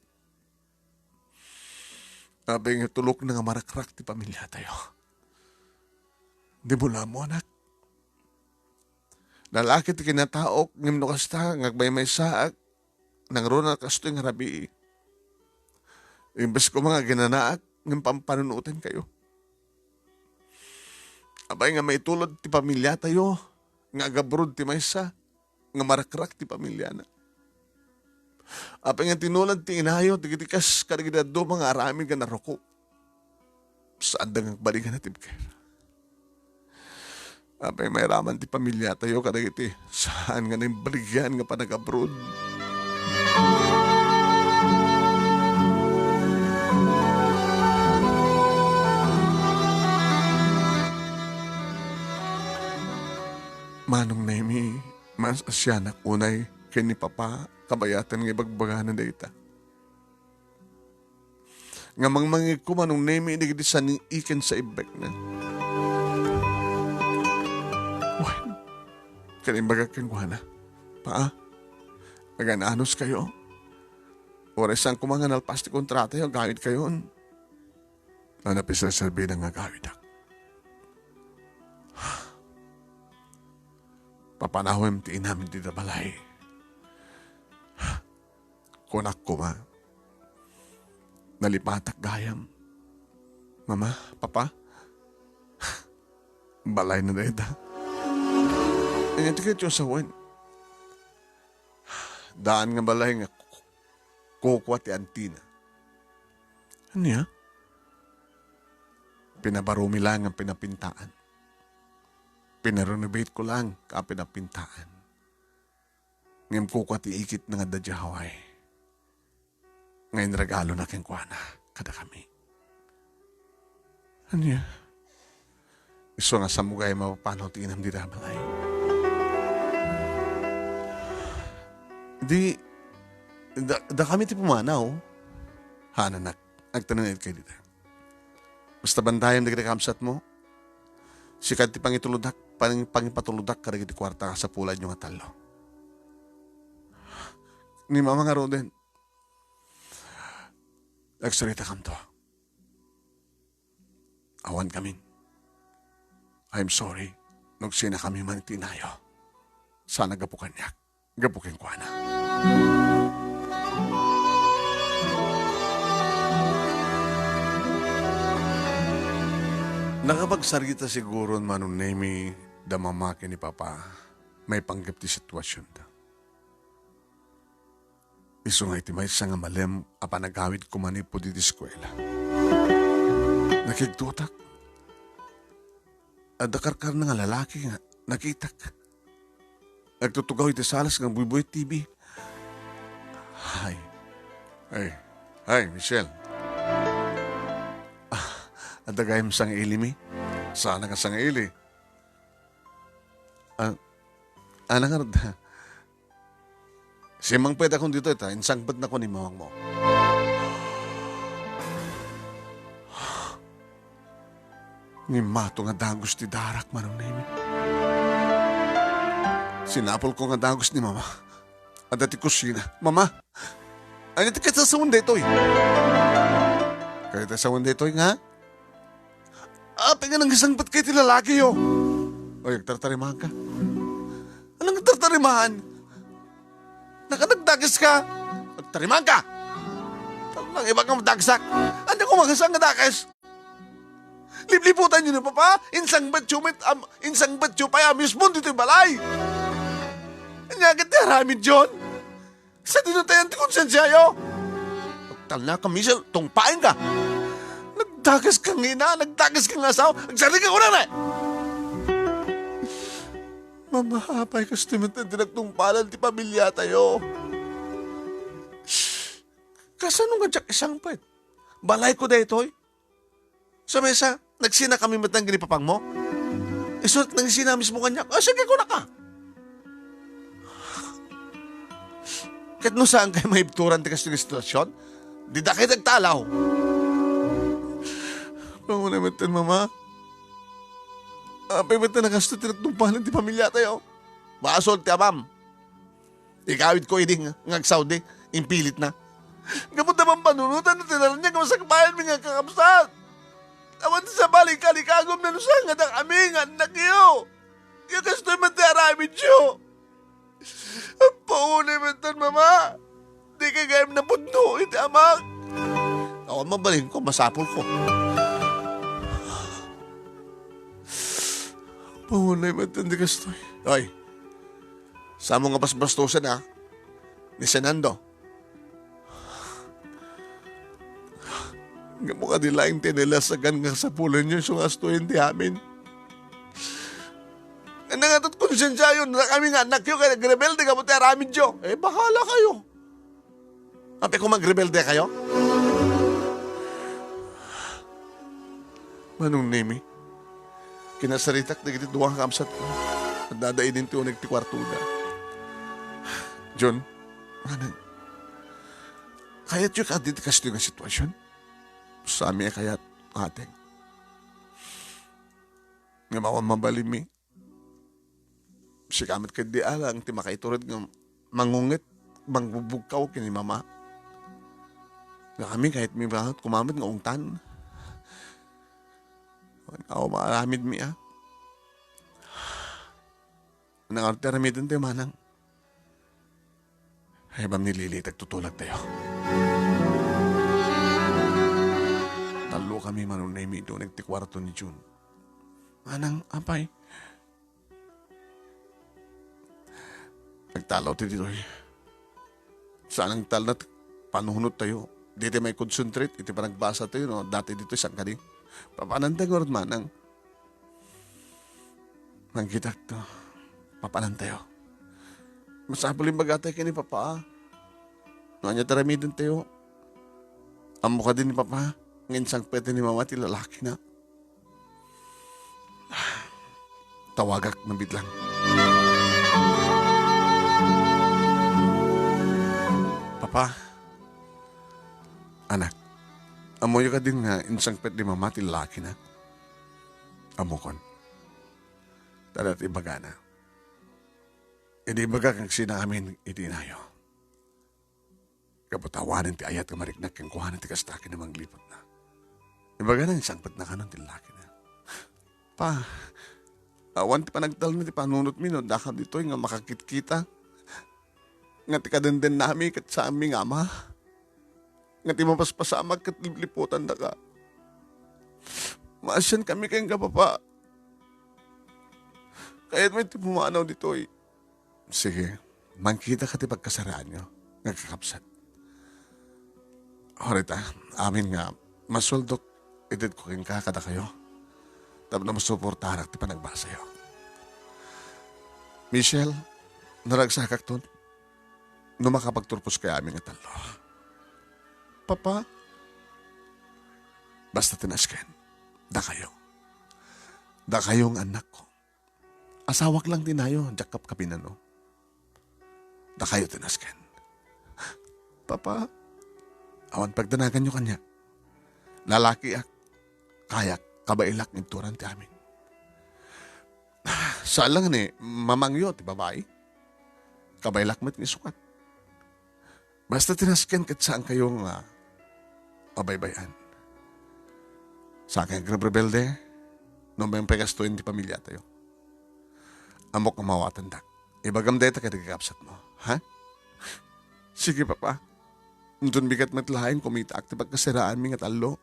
apay nga tulokna nga marakrak ti pamiliatayo. Di mo la ammo, anak. Lalaki ti kinataok, ngem no kasta nga agmaymaysaak, nangruna kastoy nga rabii. Imbes koma nga aginanaak, ngem pampanunotenkayo. Apay nga maitulod ti pamiliatayo nga agabroad ti maysa nga marakrak ti pamiliana. Apay nga tinulad ti inayo dagiti kas kadagiti dadduma nga aramid nga naruko. Saanda nga agbalingan a tibker. Apay mairaman ti pamiliatayo kadagiti saan nga naimbaligian nga panagabroad. Manong Nemi, mas asianak unay ken ni Papa kabayatan nga ibagbagana dayta. Nga mangmangegko, Manong Nemi, dagiti sani-, iken sa ibbekna. Wen, ket imbagak kenkuana, "Pa, agan-anos kayo? Uray saan koma nga nalpas ti kontratayo, agawidkayon." Napiserserbina nga agawidak. Papanawem ti inam dita balay. Kunak koma, nalipatak gayam. Mama, Papa, balayna dayta. Ania ti kayatyo a sawen? Daan nga balay nga kukua ti antina. Ania? Pinabaromi lang nga pinapintaan. Pinarenovate ko lang ka pinapintaan. Ngem kukua ti ikit nga adda diay Hawaii nga inregalona kenkuana kadakami. Ania? Isu nga samugay mapapanaw ti inam dita balay. Di, da, dakami ti pumanaw. Hananak, agtanened kay dita. Basta bantayem dagiti kakabsatmo. Sika ti pangituludak, pang-, pangipatuludak kadagiti kuarta nga sapulay nga tallo. Ni Mama ngaruden, agsaritakamto. Awan kamin. I'm sorry no agsinakami man iti inayo. Sana gapu kaniak. Gapu kenkuana. Nakapagsarita siguron, Manong Nemi, da Mama ken ni Papa, maipanggep ti situasionda. Isu nga iti maysa nga malem a panagawidko manipud iti eskuela, nakigduatak. Adda karkarna nga lalaki nga nakitak. Nagtutugaw iti salas nga buybuyat T V. Hay. Hay. Hay, Michelle. Ah, adda gayam sangaili, mi? Saan nga sangaili? Ah, ana nga rod? Simmangpetakon ditoy ta insangpetnakon ni mamangmo. Ni Mato nga dagus ti darak, Manong Nemi. Sinapulko nga dagus ni Mama. Adda ti kusina. Mama, ania ti kayatmo a sawen daytoy? Kayatmo a sawen daytoy nga? Apay nga nangisangpetka iti lalakiyo? Oy, agtartarimaanka. Anong agtartarimaan? Nakanagdakeska? Agtarimaanka! Talaga, iba nga madakesak. Ania koma nga saan nga dakes? Lipliputanyo ni Papa? Insangpetyo met, am-, insangpetyo pay a mismo ditoy balay. Ania ket ti aramidyon? Sadino tayan ti konsensiayo? Agtalna ka, Michelle, tungpaenka. Nagdakeska nga ina, nagdakeska nga asawa, agsardengka kunana! Mama, apay, kastoy met ti nagtungpalan ti pamiliatayo. Kasano nga diak isangpet? Balayko daytoy? Sa maysa, nagsinakami met laeng ken ni papangmo? Isu ket nangisina mismo kaniak. O, sige, kunaka. Ket no saan kayo maibturan ti kastoy nga sitwasyon, dida kayo nagtalaw. Pauna met ten, Mama. Apay met ta nakasto ti nagtungpalan ti pamiliatayo. Basol ti amam. Igawidko idi nga, nga agsaudi, impilitna. Gapu ta pampanunotan ti naraniag a masakbayanmi nga kakabsat. Awan ti sabali kalikagumna no saan nga dakami nga annakyo. Kakastoy met ti aramidyo. Apo, unay met ten, Mama. Dika gayam napudno iti amak. Awa Mabalinko, masapulko. Pangunay met ti kastoy. Ay, samo nga basbastosen, ha? Ni Senando. Ngem kadi laeng ti nalasagan nga sapulenyo isu nga astoyen ti amin. Nangatot konsensiayo, dakami nga annakyo, kay nagrebelde gapu ti aramidyo. Eh, bahala kayo. Apay kung magrebelde kayo? Manong Nemi, kinasaritak dagiti dua nga kabsatko. Addada idin ti uneg ti kuartoda. John, manang, kayatyo kadi ti kastoy nga sitwasion? Sami a kayat, ate. Ngem awan mabalinmi. Sika met ketdi alang ti makaitured nga mangunget, mangbubugkaw ken ni Mama. Nga kami, kayatmi met kumamet nga ungtan. Awan maaramidmi, a. Nangaro ti aramidentayo, manang? Ay, bam ni Lily, tagtutulagtayo. Tallo kami, Manong Nemi, iti uneg ti kuarto ni June. Manang, apay? Nagtalaw ti ditoy. Saan ang talnat panunuttayo? Ditoy may concentrate, iti panagbasa tayo, no? Dati ditoy, saan kadi? Papananta ngarud, manang. Mangkitak to. Papanantayo. Masapul imbagatayo ken ni Papa. No ania ti aramidentayo? Ammo kadi ni Papa nga insangpet ni Mama ti lalakina? Tawagak na bitlang. Papa, anak, ammoyo kadin nga insangpet ni Mama ti lalakina? Ammokon. Ta dayta ibagana. Idi ibagak nga agsinaamin iti inayo. Gapu ta awanen ti ayat nga mariknak kenkuana ti kasta ken ni mangliputna. Ibagana nga insangpetna kanon ti lalakina. Pa, awan ti panagtalna ti panunotmi no daka ditoy nga makakitkita. Nga ti kadendennami ket saanmi nga ama. Nga ti mapaspasamak ket lipliputandaka. Maasian kami kenka, Papa. Kayatmi ti pumanaw ditoy. Sige, mangkita ka ti pagkasaraanyo nga kakabsat. Orita, amin nga masuldok itedko kenka kadakayo tapno masuportarak ti panagbasayo. Michelle, naragsakakton no makapagturposkay amin nga tallo. Papa, basta ti nasken, dakayo. Dakayo nga annakko. Asawak lang ti nayo, diak kapkapinano. Dakayo ti nasken. Papa, awan pagdanaganyo kaniak. Lalakiak, kayak, kabaelak nga ituran ti amin. Saan lang ni mamangyo ti babai. Kabaelak met nga isukat. Basta ti nasken ket saankayo nga abaybay-an. Saankayo agrebrebelde no mapagastoyen ti pamiliatayo. Ammok nga maawatandak. Ibagam dayta kadagiti kakabsatmo, ha? Sige, Papa. Inton bigat met laeng kumitaak ti pagkasaraanmi nga tallo.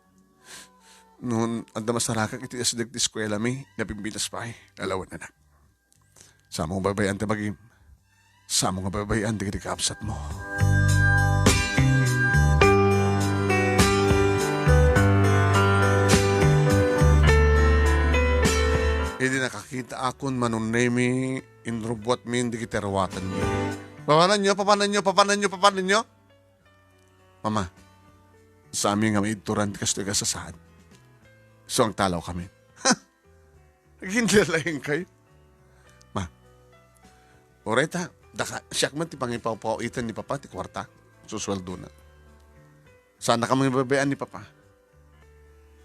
No adda masarakak iti asdeg ti eskuelami, napimpitas pay. Alawen, anak. Saanmo nga baybay-an ti bagim. Saanmo nga baybay-an dagiti kakabsatmo. Idi nakakitaakon, Manong Nemi, inrubbuatmin dagiti aruatenmi. Papananyo, papananyo, papananyo, papananyo? Mama, saanmi nga maidturan ti kastoy nga sasaan. Isu agtalawkamin. Aginlalaingkayo. Ma, uray ta, daka, siak man ti pangipawpaw-iten ni Papa ti kuarta. Susueldona. Saannaka mangibaybay-an ni Papa.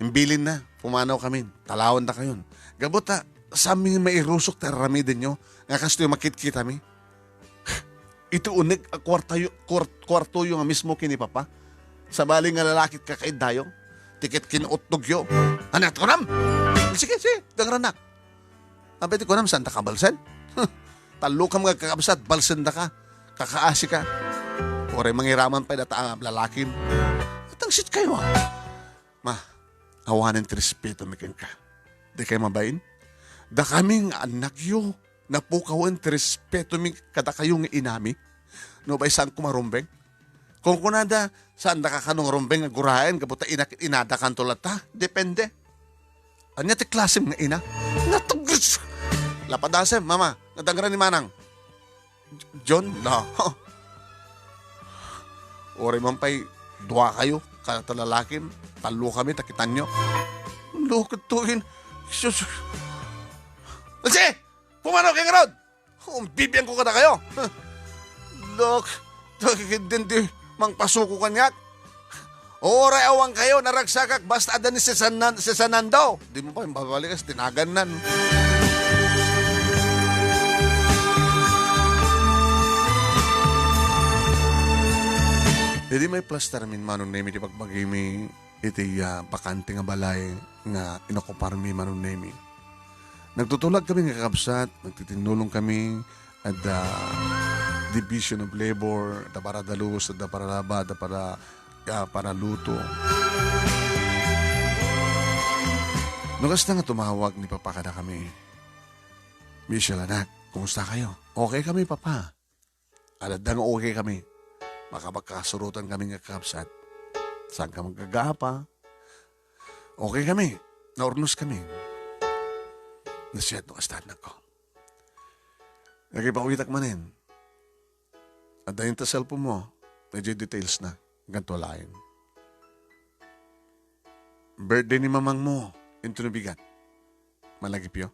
Imbilinna, pumanawkamin, talawandakayon. Gapu ta, saanmi nga mairusok ti ar-aramidenyo, nga kastoy makitkitami. Iti uneg a kuartayo, kuar-, kuartoyo nga mismo ken ni Papa. Sabali nga lalaki ti kakaiddayo. Ti ket kin-uttogyo. Ania ti kunam? Sige, sige, dangranak. Apay ti kunam, saanta kabalsen? Huh, tallokam nga agkakabsat, balsendaka. Kakaasika. Uray mangiraman pay data a lalakim. Atangsitkayo, a. Ma, awanen ti respetomi kenka. Dikay mabain? Dakami nga annakyo, napukawen ti respetomi kadakayo nga inami. No, bay, saanko marumbeng? Kunkunada, saandaka kano nga rumbeng nga guraen gapu ta ina ket inadakanto latta? Depende. Ania ti klasem nga ina? Natugis! Lapadasem, mama, nadangra ni Manang. John, no. Uray man pay dua kayo, kada lalakim, tallo kami, ta kitanyo. Lukot tuin. Sus. Alsi! Pumanaw kayo ngarud! Umbibian ko kada kayo! Lok, dagigid din di mangpasuko kaniak. Uray awan kayo, naragsakak, basta adda ni Sesanan-, Sesanando. Di mo pa yung babalikas, tinagannan. Idi may plaster min Manong Nemi ti pagbagimi iti, ah, bakante nga balay nga inokuparmi Manong Nemi. Nagtutulagkami nga kakabsat, nagtitinnulongkami, adda Division of Labor, adda para dalus, adda para laba, adda para, ah, para luto. No kasta nga tumawag ni Papa kadakami, "Michelle, anak, kumusta kayo?" "Okay kami, Papa." Aladda nga okay kami. Makapagkasurotan kami nga kakabsat. Saan ka maggagaapa? Okay kami. Naurnos kami. Nasiyat no kasta, anak ko. Nagipawitak manen. Adda yung ta cellphone mo. Medyo details na. Ganto lain. Birthday ni mamang mo. Into na bigat. Malagipyo?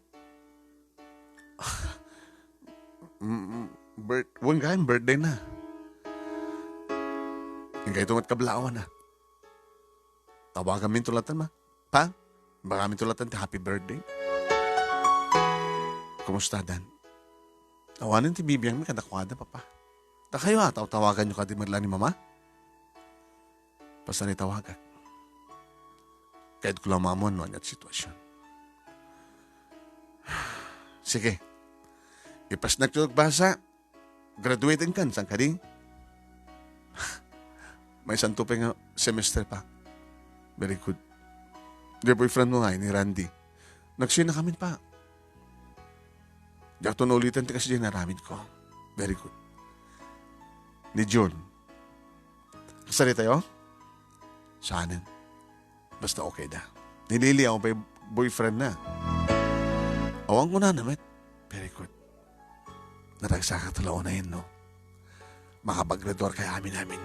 Mm, mm, birth-, wen gayam birthday na. Inggay tumat kablawan na. Tawagan mi tulatan, ma. Pa, baka mi tulatan ti happy birthday. Kumusta, Dan? Awanen ti bibiang mi kadakuada, Papa. Ta kayo, ah, taw-, tawagan nyo kadi met la ni Mama? Basta ni tawagak. Kayat ko lang maammuan no aniat sitwasyon. Sige. Ipasnak ti agbasa. Graduating kan, saan kadi? May santo pa nga semester pa. Very good. Di boyfriend mo nga, ni Randy. Nagsuy na kami pa. Diak to naulitan ti kasi di naramid ko. Very good. Ni June. Kasari tayo? Saanen. Basta okay da. Ni Lily, ako pa'y boyfriend na. Awan ko na naman. Very good. Naragsaka talaw na yun, no? Makapaggraduar kay amin-amin.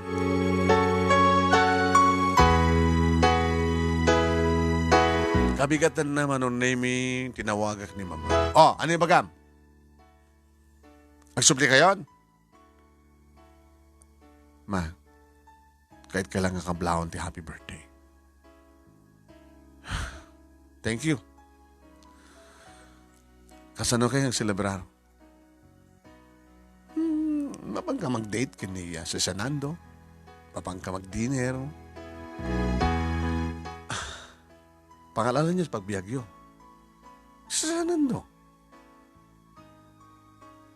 Kabigatan naman on name tinawagak ni Mama. Oh, ano yung bagam? Agsubli kayon? Ma, kayat ka lang nga kablaon ti happy birthday. Thank you. Kasano kayo nagselebrar? Hmm, mapan ka mag-date ken ni, ah, Sesanando? Mapan ka mag-dinner? Ah, pangalalan niyo sa pagbiagyo. Sesanando.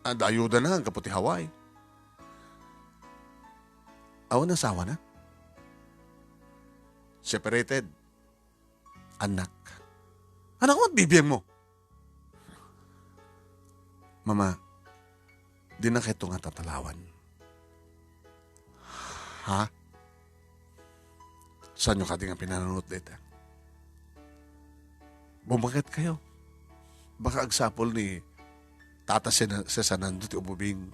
Ah, dayuda na, gapu ti Hawaii. Awan asawa na? Separated. Anak. Anak mo, bibiyan mo. Mama, di na kayo nga tatalawan. Ha? Saan nyo kadi nga pinanunot deta? Bumaket kayo. Baka agsapol ni Tata Sena-, Sesanando ti ububing.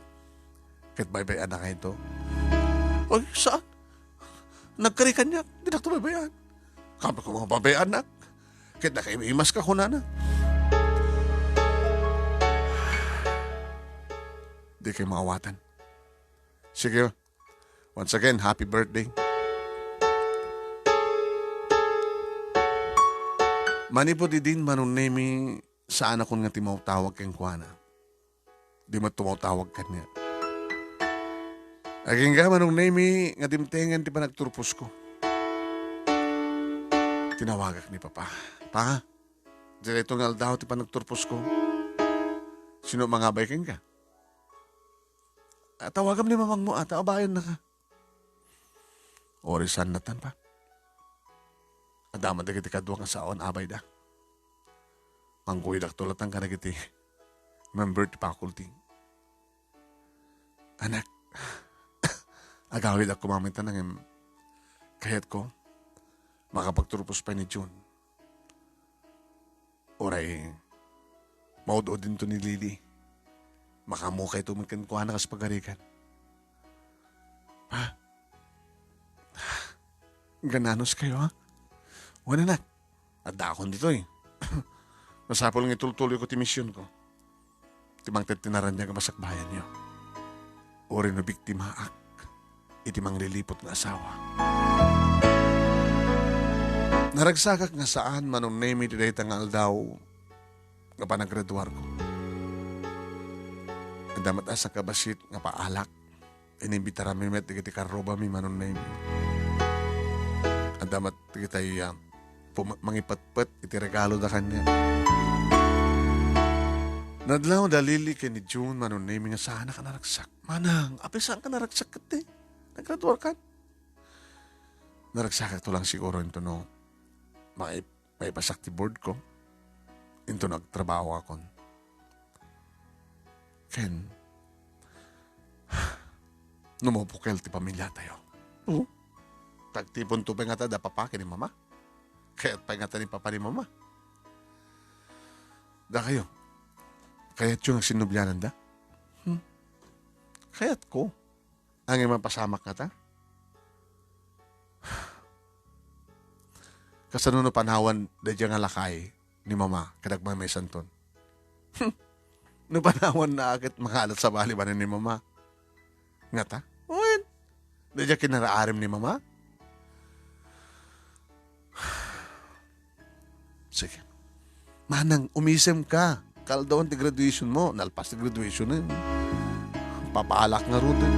Ket baybay-anak kayo. Oy, saan? Nagkari kaniak, di nakto baybay-an. Kami ko mga baybay-anak. Ket nakaimas ka kunana. Di kayo maawatan. Sige, once again, happy birthday. Manipud idin Manong Nemi, saan akon nga timawtawag kenkuana. Di met tumawtawag kaniak. Agingga Manong Nemi nga dimtengen ti panagturposko. Tinawagak ni Papa. Pa, daytoy nga aldaw ti panagturposko. Sino mangabay kenka? Ah, tawagam ni mamangmo, ata abayan na ka. Ori saan natan pa. Adda met dagiti kadua nga sao nga abayda. Mangguyodakto laeng kadagiti member ti faculty. Anak, agawidak koma met ngem kayatko makapagturpos pay ni June. Uray maud-udinto ni Lily. Makaammo kayto met kenkuana kas pagarigan. Ha? Gananos kayo, ha? Wen, anak. Addaakon ditoy. Masapul nga itultuloyko ti misionko. Ti mangted ti naraniag a masakbayanyo. Uray no biktimaak iti mangliliput nga asawa. Naragsakak nga saan, Manong Nemy, ti dayta nga aldaw nga panagraduarko. Adda met a sangkabassit nga paalak. Inimbitarami met dagiti karrubami, Manong Nemy. Adda met dagitay, ah, pum-, mangipetpet iti regaloda kaniak. Nadlaw da Lily ken ni June, Manong Nemy, nga saannak a naragsak. Manang, apay saanka naragsak ketdi? Nagraduarkan? Naragsakakto lang siguro intono maip-, maipasak ti boardko. Intono agtrabahoakon. Ken, no mabukel ti pamiliatayo. Oo. Tagtiponto pay ngata da papa ken ni mama. Kayat pay ngata ni papa ni mama. Dakayo, kayatyo nga agsinnobiananda? Hmm. Kayatko. Ngem mapasamak ngata? Kasano no panawan daydiay nga lakay ni mama ket agmaymaysanton? No panawanna ket mangalat sabali manen ni mama. Ngata? Wen, daydiay kinaraarim ni mama? Sige. Manang, umisemka. Kaaldawan ti graduationmo. Nalpas ti graduation, eh. Papaalak ngaruden.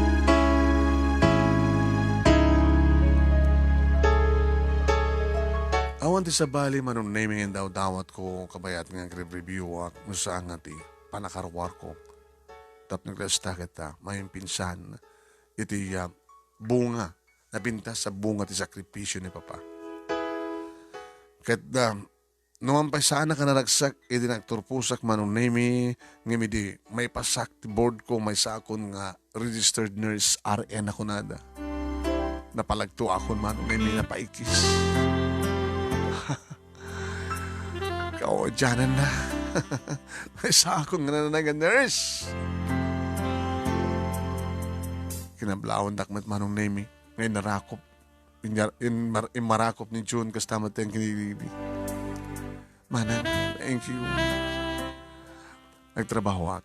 Awan ti sabali, Manong Nemy, nga indawdawatko, kabayat nga agrereviewak, no saan nga ti panakaruarko. Tapno kasta ket, ah, maimpinsan iti, ah, bunga, napintas a bunga ti sakripisio ni Papa. Ket, ah, no man pay saanak a naragsak idi nagturposak, Manong Nemy, ngem idi maipasak ti boardko, maysakon nga registered nurse, R N a kunada. Napalagtoakon, Manong Nemy, napaikis. Kaudiananna. Maysakon nga nanay nga nurse. Kinablawandak met, Manong Nemy, nga inarakop. Inyar-, inmar-, immarakop ni June, kasta met ti kinilili. Manang, thank you. Nagtrabahoak.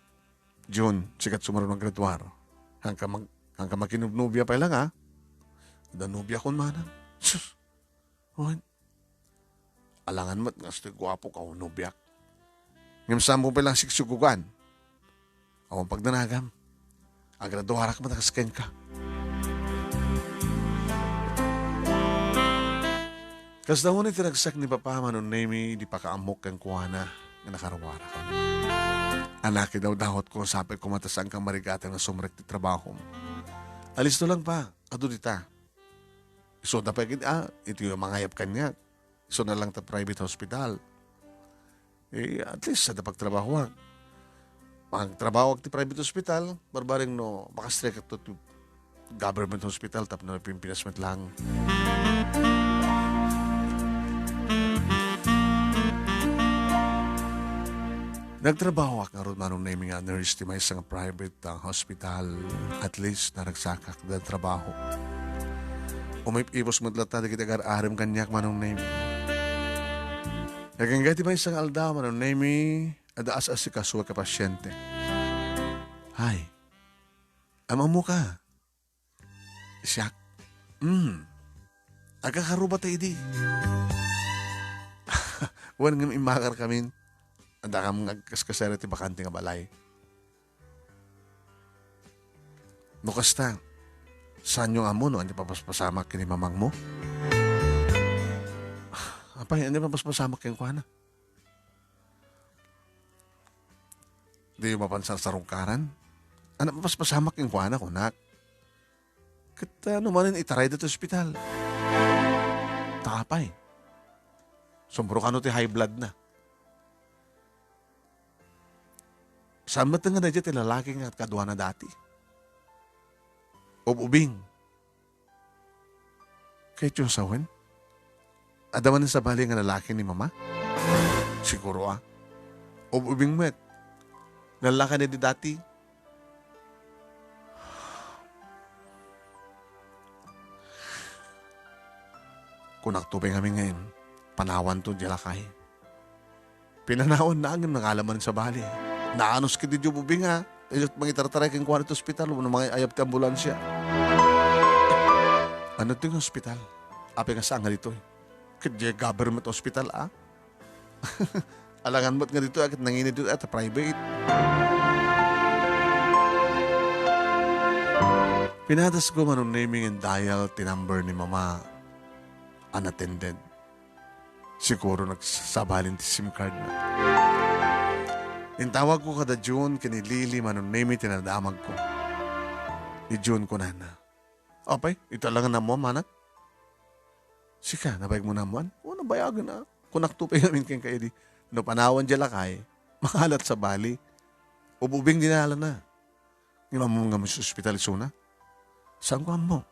June, sika ti sumaruno a graduar. Haanka mag-, haanka makinubnobia pay lang, ha? Adda nobiakon, Manang. Sus. Wen. Alangan met nga kastoy guapo ka o nobiak. Ngem saanmo pay lang siksugugan. Awan pagdanagam. Agraduarak met a kas kenka. Kasta unay ti ragsak ni Papa, Manong Nemy, idi pakaammok kenkuana nga nakaruarak. Anak, idawdawatko, sapay koma ta saanka marigat nga sumrek ti trabahom. Alisto lang, Pa. Adu dita. Isuda pay ket, ah, iti mangayab kaniak. Isuna lang ta private hospital. Eh, at least, adda pagtrabahoak. Magtrabahoak ti private hospital, barbareng no, makastrek to, to government hospital, tapno Pilipinas met lang. Nagtrabahoak ngarud, Manong Nemy, nga nurse ti maysa nga private, ah, hospital. At least, naragsakak da trabaho. Umip-ipos met latta dagiti agar-arem kaniak, Manong Nemy. Agingga ti maysa nga aldaw, Manong Nemy, adda as-asikasuak a pasiente. Hay, am-ammoka? Siak? Hmm. Agkakaruba ta idi. Wen, ngem immakarkamin. Adda kam nga agkaskasera ti bakante nga balay. No kasta, saanyo nga ammo no ania papaspasamak ken ni mamangmo? Apay, ania papaspasamak kenkuana? Diyo mapan sarsarungkaran? Ania papaspasamak kenkuana, kunak? Ket, ah, no manen itarayda ti ospital. Ta apay? Sumbro kano ti high blood na. Saan met nga daydiay ti lalaki nga kaduana dati? Ub-ubing. Kayatyo sawen? Adda manen sabali nga lalaki ni Mama? Siguro, a. Ub-ubing met. Nalaka na di dati. Kunakto pay ngamin nga panawanto diay lakay. Pinanawanna ngem nangala manen sabali. Naanus ketdi diay ub-ubing a. Isu ti mangitartaray kenkuana iti ospital wenno mangayab ti ambulansia. Ano ti nga ospital? Apay nga saan nga ditoy? Ket diay government hospital, a? Alangan met nga ditoy, a, ket nanginit ditoy, a, ta private. Pinadasko, Manong Nemy, nga dial ti number ni Mama. Unattended. Siguro nagsabalin ti SIM card na. Intawagko kada June ken ni Lily, Manong Nemy, ti nadamagko. Ni June kunana, "Apay, ita la nga naammoam, anak?" "Sika, nabayagmo naammoan?" "O, nabayagen, a. Kunakto pay ngamin kenka idi. No panawan diay lakay, mangala ti sabali. Ub-ubing ti nalana." "Ngem ammom nga umay ospital isuna?" "Saanko ammo.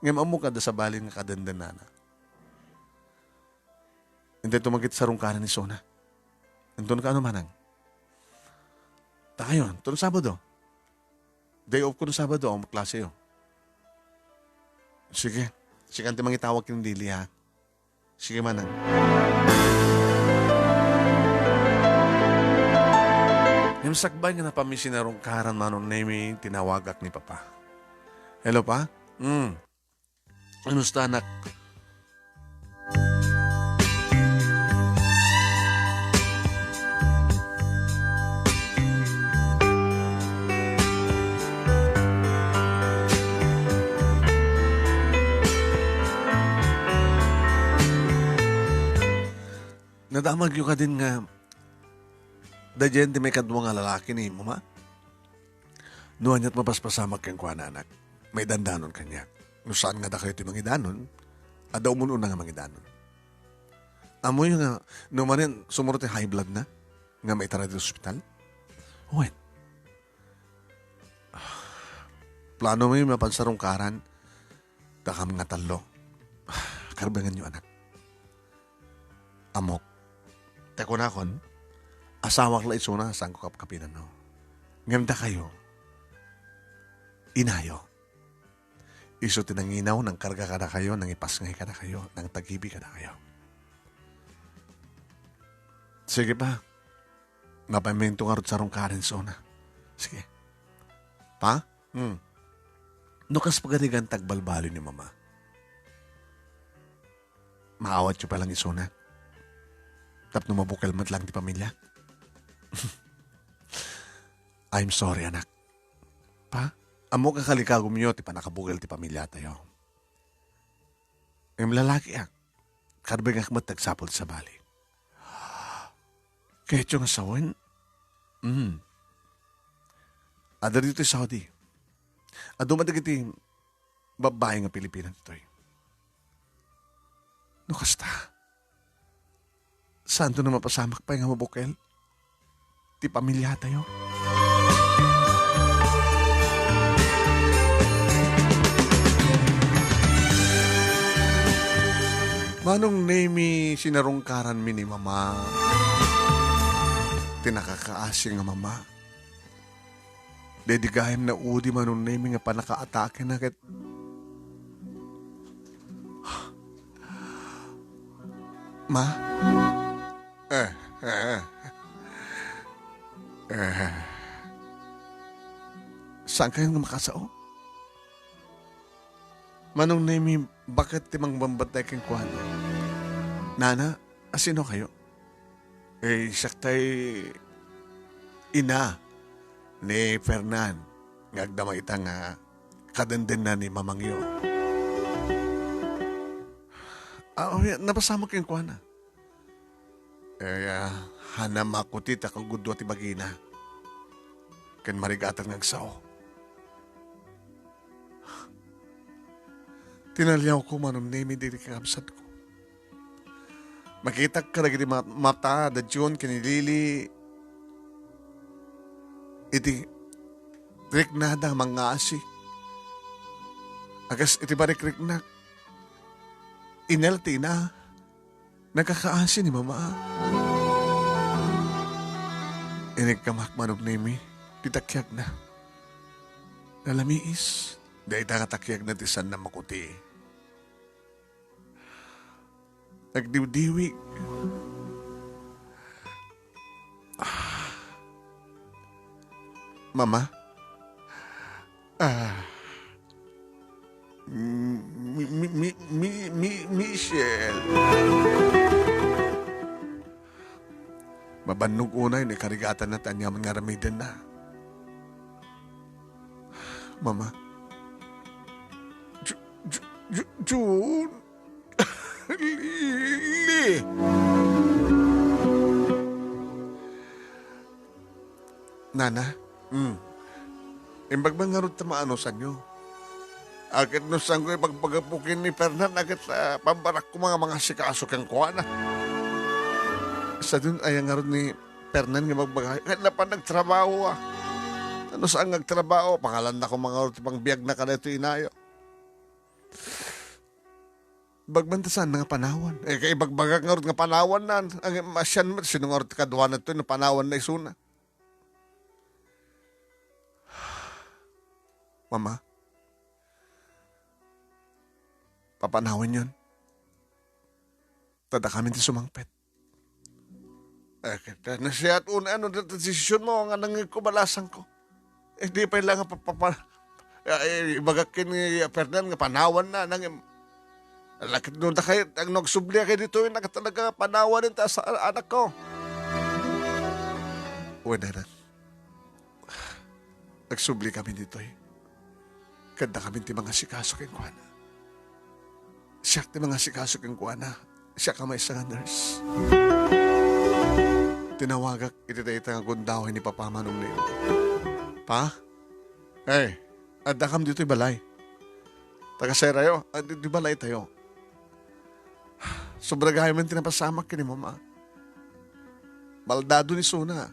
Ngem ammok nga adda sabali nga kadendennana." Intay tumagit sarungkaran isuna. "Inton kaano, manang?" "Dakayo, inton Sabado. Day off ko no Sabado, awan met klaseyo." "Sige. Sikan ti mangitawag ken Lily, ha?" "Sige, manang." Ngem sakbay nga napanmi sinarungkaran, Manong Nemy, tinawagak ni Papa. "Hello, Pa? Hmm. Kumusta, anak?" Nadamagyo kadin nga daydiay ti maikadua nga lalaki ni Mama? No ania ti mapaspasamak kenkuana, anak, maidandanon kaniak. No saan nga dakayo ti mangidanon, adda umun-una nga mangidanon. Ammoyo nga no manen sumurot ti high blood na nga maitaray iti ospital? Wen, plano mi mapansarungkaran dakam nga tallo. Karbengenyo, anak. Ammok. Ta kunakon, asawak la isuna, saanko kapkapinanno. Ngem dakayo, inayo. Isu ti nanginaw, nangkarga kadakayo, nangipasngay kadakayo, nangtagibi kadakayo. Sige, Pa. Mapaminto ngarud sarungkaran isuna. Sige. Pa? Hmm. No kas pagarigan ti agbalbaliw ni Mama, maawatyo pa lang isuna. Tapno mabukel met lang ti pamilia. I'm sorry, anak. Pa, ammok a kalikagumyo ti pannakabukel ti pamiliatayo. Ngem lalakiak, karbengak met ti agsapul ti sabali. Kayatyo nga sawen? Mm. Adda ditoy Saudi. Adu met dagiti babbai nga Pilipina ditoy. No kasta, saanto a mapasamak pay nga mabukel ti pamiliatayo? Manong Nemy, sinarungkaranmi ni Mama. Ti nakakaasi nga Mama. Daydi gayam naudi, Manong Nemy, nga pannakaatakena ket, Ma? Eh, eh, eh. Saankayo nga makasao? Manong Nemy, baket ti mangbambatay kenkuana. Nana, a sino kayo? Eh, siak tay ina ni Fernan nga agdama ita nga kadendenna ni mamangyo. Ah, oh, ya, napasamak kenkuana. Eh, ah, hanam a kuti ta kagudua ti bagina. Ken marigatan nga agsao. Tinaliawko, Manong Nemy, dagiti kakabsatko. Makitak kadagiti ma-, mata da Jun ken ni Lily iti riknada a mangngasi. A kas iti parikriknak, inel ti ina, nagkakaasi ni Mama. Inigkamak, Manong Nemi, ti takiagna. Nalamiis. Dayta nga takiagna ti saanna makuti. Nagdiwdiwig. Ah. Mama? Ah. Mi, mi, mi, mi, mi, Michelle. Mabannog unay no ikarigatanna ti aniaman nga aramidenna. Mama. Ju-, Ju-, Ju-, Jun. Lily. Nana? Hmm. Imbag man ngarud ta maanusanyo. Aket no saanko ibagbagapo ken ni Fernan, aket, ah, pambarakko nga mangasikaso kenkuana. Sadun aya ngarud ni Fernan nga magbaga, ket napan nagtrabaho, ah. No saan nga agtrabaho, pangalanna ko man ngarud ti pangbiagna kadaytoy inayo. Bagman ta saan nga panawan. Eh, kaibagbagak ngarud nga panawanna. Ang masian met, sino ngarud ti kaduana ditoy no panawanna isuna? Mama, papanawanyon. Ta dakamin ti sumangpet. Eh, ket, nasiat unay no, deta desisionmo nga nangngegko balasangko. Eh, di pay la nga pa-, pa-, pa-, eh, ibagak ken ni Fernan nga panawanna, nangem-, lakit no dakay, ang nagsubliak ditoy, nga talaga panawan ta sa anakko. Wen, Fernan. Nagsubli kami ditoy. Ket dakamin ti mangasikaso kenkuana. Siak ti mangasikaso kenkuana. Siak a maysa nga nurse. Tinawagak iti dayta nga gundaway ni Papa Manong Neo. Pa? Eh, addakam ditoy balay. Taga serayo, ah, di, di balay tayo. Sobra gayam ti napasamak ken ni Mama. Maldado ni isuna.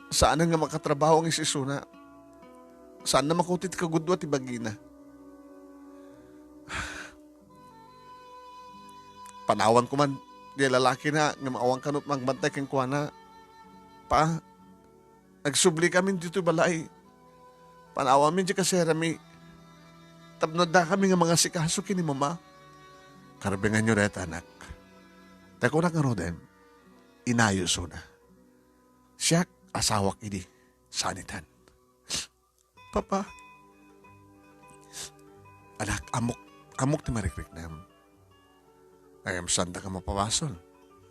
Saanen nga makatrabaho nga is-isuna. Saanna makuti ti kagudua ti bagina. Panawan ko man, di lalaki na, nga maawan kano ti mangbantay kenkuana. Pa, nagsubli kami ditoy balay. Panawanmi diay kaserami. Tapno addakami nga mangasikaso ken ni Mama. Karbenganyo dayta, anak. Ta kunak ngaruden, inayo isuna. Siak, asawak idi. Sanitan. Papa. Anak, ammok, ammok ti marikriknam. Ay, saandak a mapabasol.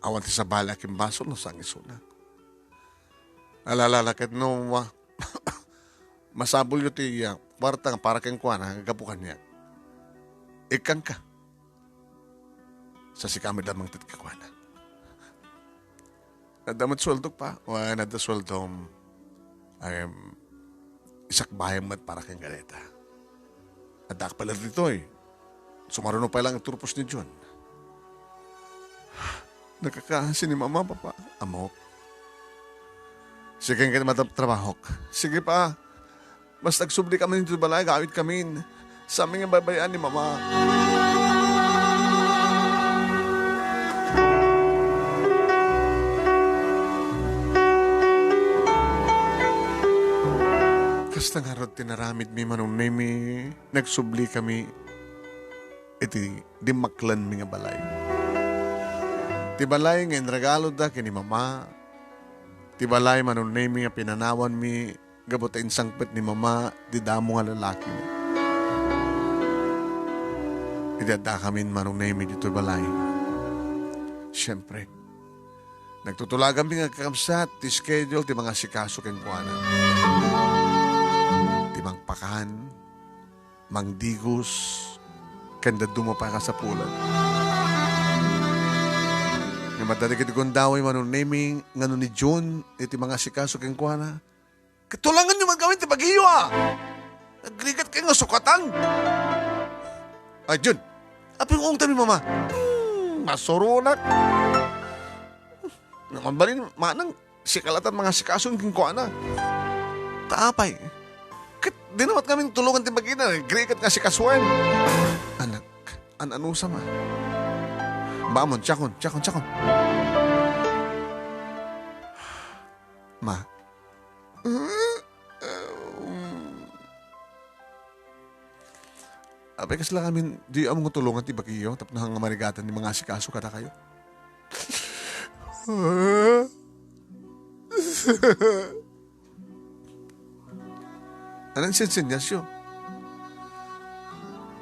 Awan ti sabali a kimbasol no saan nga isuna. Alala, ket no ma-, masapulyo ti, ah, kuarta nga para kenkuana, gapu kaniak. Ikkanka. Sa sika met la mangted kenkuana. Adda met sueldok, Pa. Wen, adda sueldom. Em, isakbayam met para ken Galeta. Addaak pay la ditoy. Sumaruno pay lang ti turpos ni Jun. Nakakaasi ni Mama, Papa. Ammok. Sige, ket matrabahok. Sige, Pa. Basta agsubli kami ditoy balay, agawid kami. Saanmi nga baybay-an ni Mama. Kasta ngarud ti naramidmi, Manong Nemi, nagsubli kami iti dimmaklenmi nga balay. Ti balay nga inregaloda ken ni Mama, ti balay, Manong Nemi, nga pinanawanmi gapu ta insangpet ni Mama ti damo nga lalaki. Idi addakamin, Manong Nemi, ditoy balay, siempre, nagtutulaganmi nga agkakabsat ti schedule ti mangasikaso kenkuana. Ti mangpakan, mangdigos, ken dadduma pay a kasapulan. Ngem adda dagiti gundaway, Manong Nemi, nga no ni Jun iti mangasikaso kenkuana, ket tulangenyo met gawin ti bagiyo, a! Agrigat kayo nga sukatan! Ay, Jun! Apay nga ungtami, Mama? masuronak. Ngem balin, manang, sika latta ti mangasikaso kenkuana. Ta apay, ket dina met ngamin tulongan ti bagina, nagrigat nga asikasoen. Anak, an-anusam a. Bamon, tiakon, tiakon, tiakon. Ma. Apay, kasla ngamin, diyo ammo nga tulongan ti bagiyo tapno haan nga marigatan ti mangasikaso kadakayo? Ania ti insensenyasyo?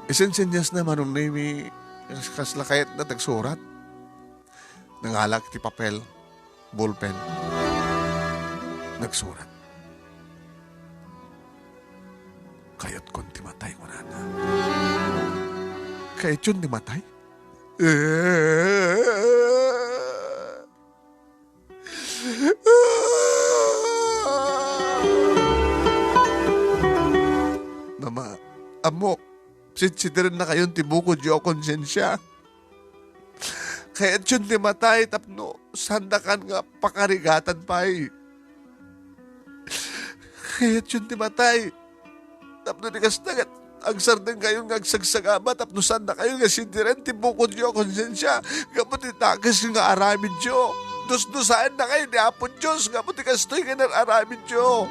Insensenyasna, Manong Nemi, kas-, kasla kayatna ti agsurat. Nangalak ti papel, bolpen. Nagsurat. "Kayatkon ti matay," kunana. Kayatyon ti matay? Mama, ammok, sitsidirennakayon ti bukodyo a konsensia. Kayatyon ti matay tapno saandakan nga pakarigatan pay. Kayatyon ti matay tapno di kasta ket agsardengkayon nga agsagsagaba tapno saandakayon nga sidiren ti bukodyo a konsensia gapu ti dakes nga aramidyo. Dusdusaennakayo ni Apo Dios gapu ti kastoy nga inar-aramidyo.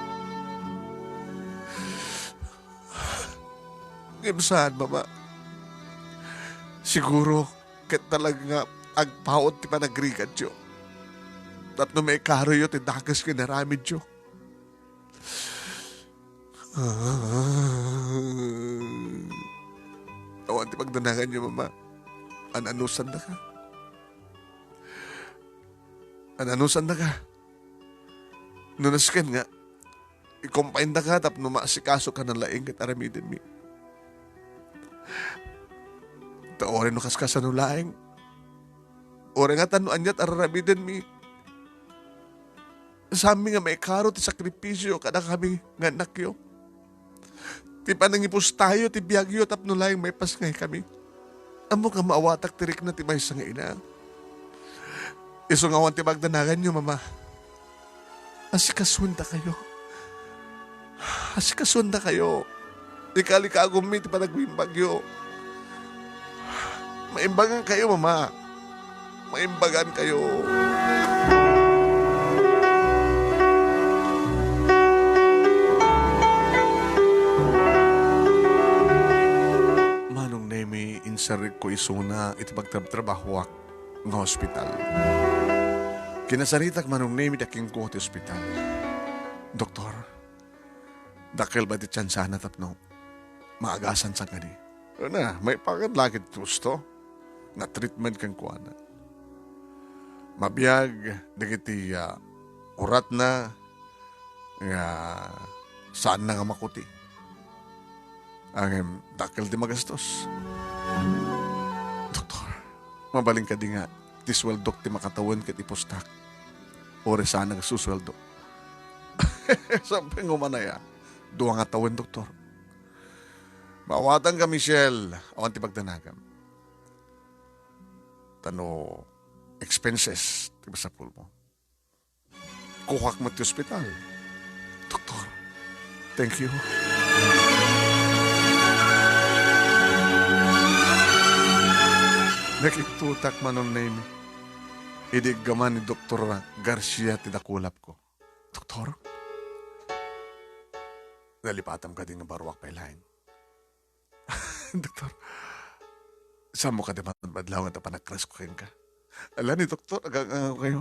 Ngem saan, Mama. Siguro, ket talaga nga agpaut ti panagrigatyo tapno maikaroyo ti dakes nga inaramidyo. Awan ti pagdanaganyo, Mama. An-anusandaka. An-anusandaka. No nasken nga, ikumpaindaka tapno maasikasoka laeng ket aramidenmi. Ta uray no kaskasano laeng, uray ngata no aniat araramidenmi, saanmi nga maikaro ti sakripisio kadakami nga annakyo. Ti panangipustayo ti biagyo tapno laeng maipasngay kami. Ammok a maawatak ti rikna ti maysa nga ina. Isu nga awan ti pagdanaganyo, Mama. Asikasuendakayo. Asikasuendakayo. Ikalikagummi ti panagbimbagyo. Maimbagankayo, Mama. Maimbagankayo. Manong Nemi, insarigko isuna iti pagtrabtrabahoak nga ospital. Kinasaritak, Manong Nemi, ta kenkuak ti ospital. Doktor, dakkel ba ti tiansana tapno maagasan sa kadi? Una, maipapan la ket ti husto nga treatment kenkuana. Mabiag dagiti, ah, uratna nga saanna nga makuti. Ngem dakkel ti magastos. Doktor, mabalin kadi nga ti sueldok ti makatawen ket ipustak? Uray saan nga susueldo? Sapay nga umanay a dua nga tawen, Doktor. Maawatanka, Michelle. Awan ti pagdanagam. Ta no expenses ti masapulmo, kukuak met ti ospital. Doktor, thank you. Nakitutak, Manong Nemi, idi iggaman ni Doktor Garcia ti dakulapko. Doktor, nalipatam kadi nga baruak pay laeng? Doktor, saanmo kadi madlaw nga panagkrasko kenka? Ala ni Doktor, agang-angaw kayo.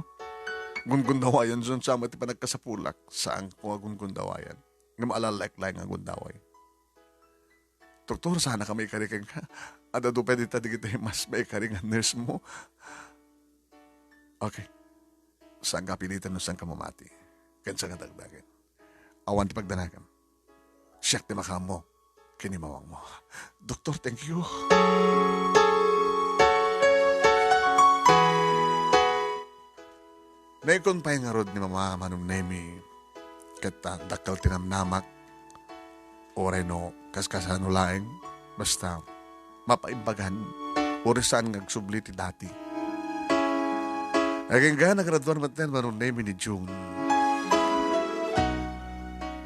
Gungundawayan son sama ti panagkasapulak. Saanko nga gungundawayan. Ngem alalaek laeng nga agundaway. Doktor, saanka maikari kenka? Adda pay dita dagiti mas maikari nga nurse mo. Okay. Saanka pilitan no saanka mamati. Ken saanka dagdagen. Awan ti pagdanagam. Siak ti makaammo ken ni mawangmo. Doktor, thank you. Naikon pay ngarud ni Mama, Manong Nemi, ket, ah, dakkel ti namnamak, uray no kaskasano laeng, basta mapaimbagan, uray saan nga agsubli ti dati. Agingga, nagraduar met ni Manong Nemi ni June.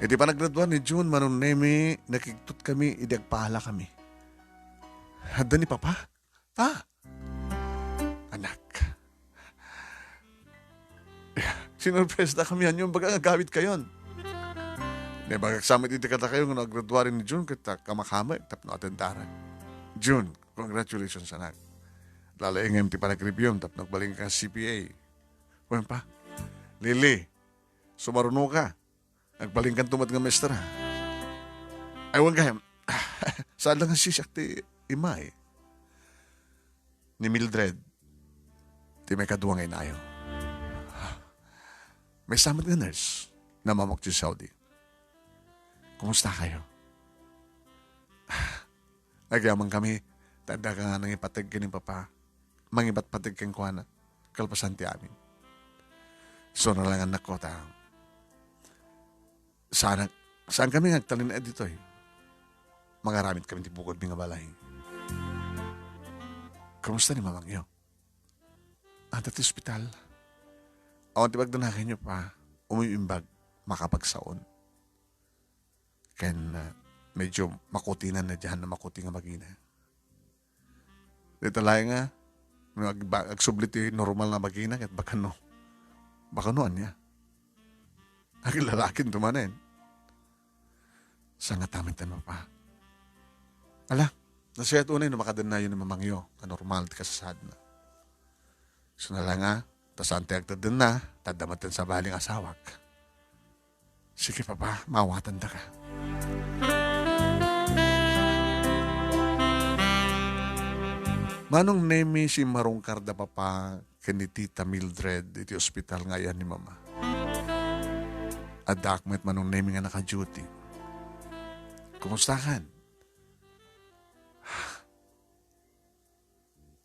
Iti panagraduar ni June, Manong Nemi, nakigtot kami idi agpaalakami. Adda ni Papa? Pa! Anak. Sinurpresda kami, ania, baga nga agawidkayon. Naimbagak sa met idi kadakayo nga no agraduari ni June, ket kamakamek tapno atendarak. June, congratulations, anak. Lalaingem ti panagreviewem tapno agbalinka C P A. Wen pa, Lily, sumarunoka. Agbalinkanto met nga maestra. Ay, wen gayam. Saan lang nga sisiak ti imay. Ni Mildred, ti maikadua nga inayo. Maysa met nga nurse, namamok ti Saudi. Kumusta kayo? Agyamankami, ta adda ka nga nangipateg ken ni Papa. Mangipatpateg kenkuana, kalpasan ti amin. Isuna lang, annakko, ta saan, saankami nga agtalinaed ditoy. Mangaramidkami ti bukodmi nga balay. Kumusta ni mamangyo? Adda ti ospital. Awan ti pagdanaganyo, Pa. Umiimbag, makapagsaon. Ken, ah, medyo makutinan na diyan, na makuti nga bagina. Dita laeng nga, no ag-, ba-, agsubli ti normal nga bagina, ket baka no, baka no ania. Aglalaki to manen. Sangatamen ten, Papa. Ala, nasayat unay no makadennayo ni mamangyo, a normal ti kasasaadna. Isuna lang nga, ta saan ti agteddenna, ta adda met ten sabali nga asawak. Sige, Papa, maawatandaka. Manong Nemi, simmarungkarda, Papa, ken ni Tita Mildred iti ospital nga ayan ni Mama. Addaak met, Manong Nemi, nga naka-duty. Kumustakan?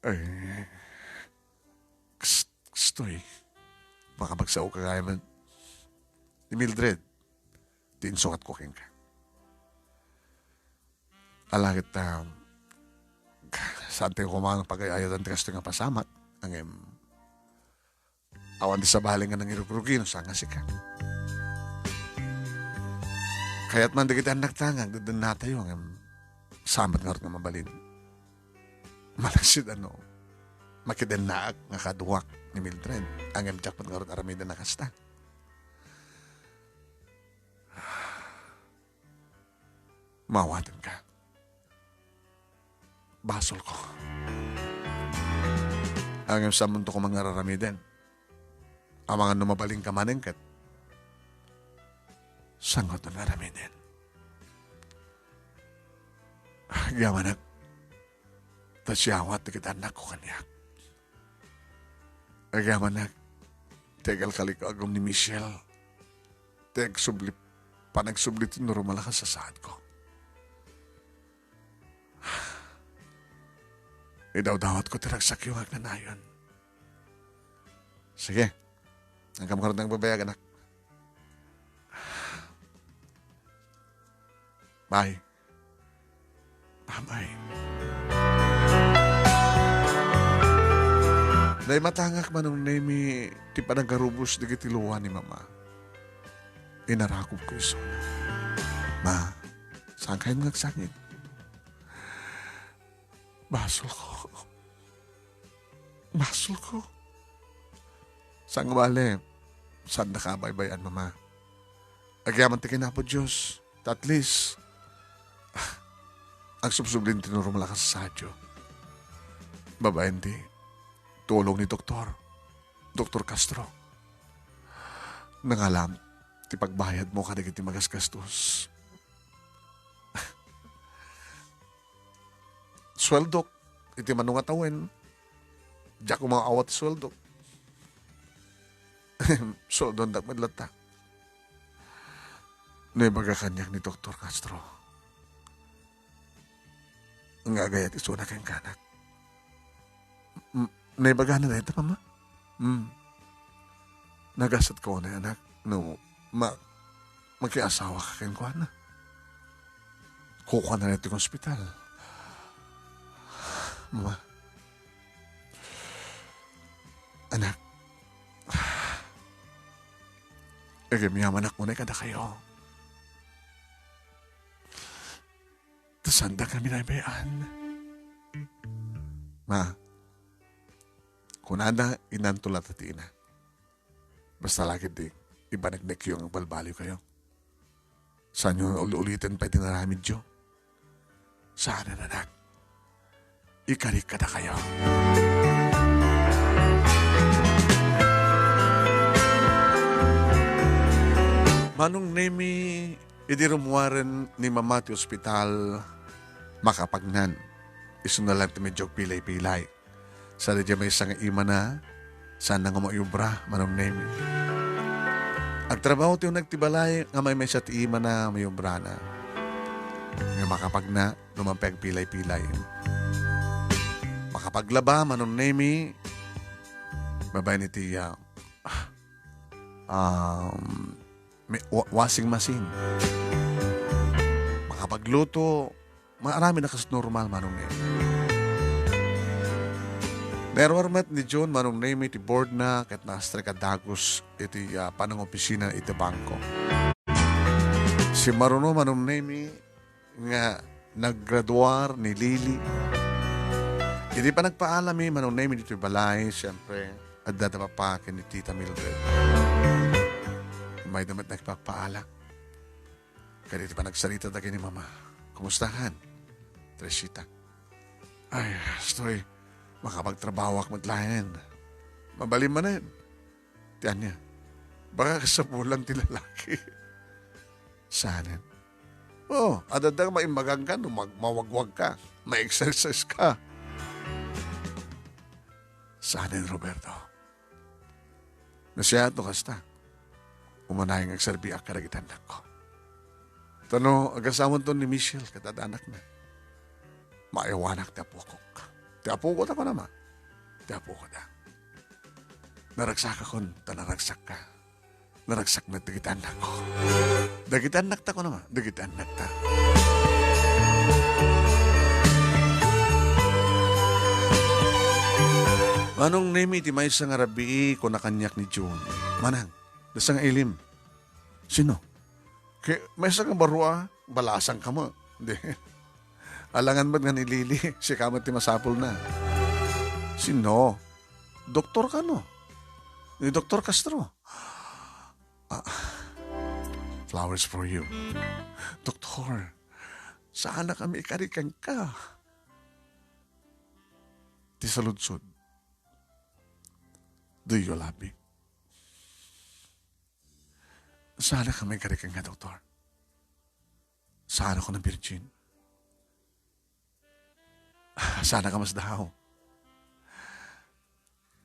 Ay, kas-, kastoy. Makapagsaoka gayam ni Mildred. Ti insuratko kenka. Ala ket, ah, saan ti koma nga pagay-ayaten ti kastoy nga pasamak, ngem awan ti sabali nga nangirugrugi no saan nga sika. Kayat man dagiti annakta nga agdedennatayo, ngem saan met ngarud nga mabalin. Malaksid a no, makidennaak nga kaduak ni Mildred, ngem diak met ngarud aramiden a kasta. Maawatenka. Basolko. Ngem saanmonto koma nga aramiden. Amangan no mabalinka manen ket saanto nga aramiden. Agyamanak, ta siawat dagiti annakko kaniak. Agyamanak, ti agkalkalikagum ni Michelle, ti agsubli, panagsubli ti normal a kasasaadko. Idawdawatko ti ragsakyo nga agnanayon. Sige. Saankam ngarud nga agbabayag, anak. Bye. Bye-bye. Naimatangak, Manong Nemi, ti panagarubos dagiti lua ni Mama. Inarakobko isuna. Ma, saankayon nga agsangit? Basolko. Basolko. Saan nga bale, saandaka a baybay-an, Mama. Agyaman ti ken Apo Dios, ta at least, agsubsublin ti normal a kasasaadyo. Babaen ti tulong ni Doktor, Doktor Castro. Nangalam ti pagbayadmo kadagiti magasgastos. Sueldok, iti mano nga tawen, diak umaawat ti sueldok. Sueldoandak met latta. Naibaga kaniak ni Doktor Castro nga agayat isuna kenka, anak. M-, naibagana dayta, Mama? Hmm. Nagasat ka unay, anak, no ma-, makiasawa ka kenkuana. Kukuana daytoy nga ospital. Ma. Anak, Agimyamanak unay kadakayo. Ta saanda kami naibay-an. Ma, kunada, inanto la ti ina. Basta la ketdi, ibaneknekyo nga agbalbaliwkayo. Saanyo uli-uliten pay ti inaramidyo. Saan, anak. Ikarik kadakayo. Manong Nemi, idi rummuaren ni Mama ti ospital, makapagnan. Isuna laeng ti medyo pilay-pilay. Saan daydiay maysa nga imana, saanna nga maiubra, Manong Nemi. Agtrabaho ti uneg ti balay nga maymaysa ti imana, maiobrana. Nga makapagna, no man pay agpilay-pilay. Makapaglaba, Manong Nemi, babaen iti, ah, um, may wa-, washing machine. Makapagluto, maaramid a kas normal, Manong Nemi. Nairruar met ni June, Manong Nemi, ti boardna ket naastrek a dagus iti, ah, panangopisina iti bangko. Simmaruno, Manong Nemi, nga naggraduar ni Lily. Idi panagpaalami, Manong Nemi, ditoy balay, siyempre, adda da papa ken ni Tita Mildred. Mayda met nagpapaala. Kadagiti panagsarita dagiti ni Mama. "Kumustakan, Teresita?" "Ay, kastoy, makapagtrabahoak met laeng. Mabalin manen." "Ti ania? Baka kasapulan ti lalaki." "Saanen?" "Oh, adda nga maimbagan ka no mag-, mawagwag ka, ma-exercise ka." "Saanen, Roberto?" "Nasayaat no kasta. Umanayon nga agserbiak kadagiti annakko. Ta no agasawanton ni Michelle ket adda annakna, maiwanak ti apokok." "Ti apoko ta kunam, a? Ti apoko ta. Naragsakakon ta naragsakka. Naragsak met dagiti annakko." "Dagiti annakta kunam, a? Dagiti annakta." Manong Nemi, iti maysa nga rabii, kuna kaniak ni June, "Manang, dasa nga ilim." "Sino?" "Ket maysa nga baro a, balasang kamo." "Di. Alangan met nga ni Lily, sika met ti masapulna." "Sino? Doktor kano? Ni Doktor Castro?" "Ah, flowers for you." "Doktor, saanakami ikari kenka." "Ti saludsod, do you love me?" "Saanakami ikari kenka, Doktor. Saanakon a virgin." "Saanak a masdaaw.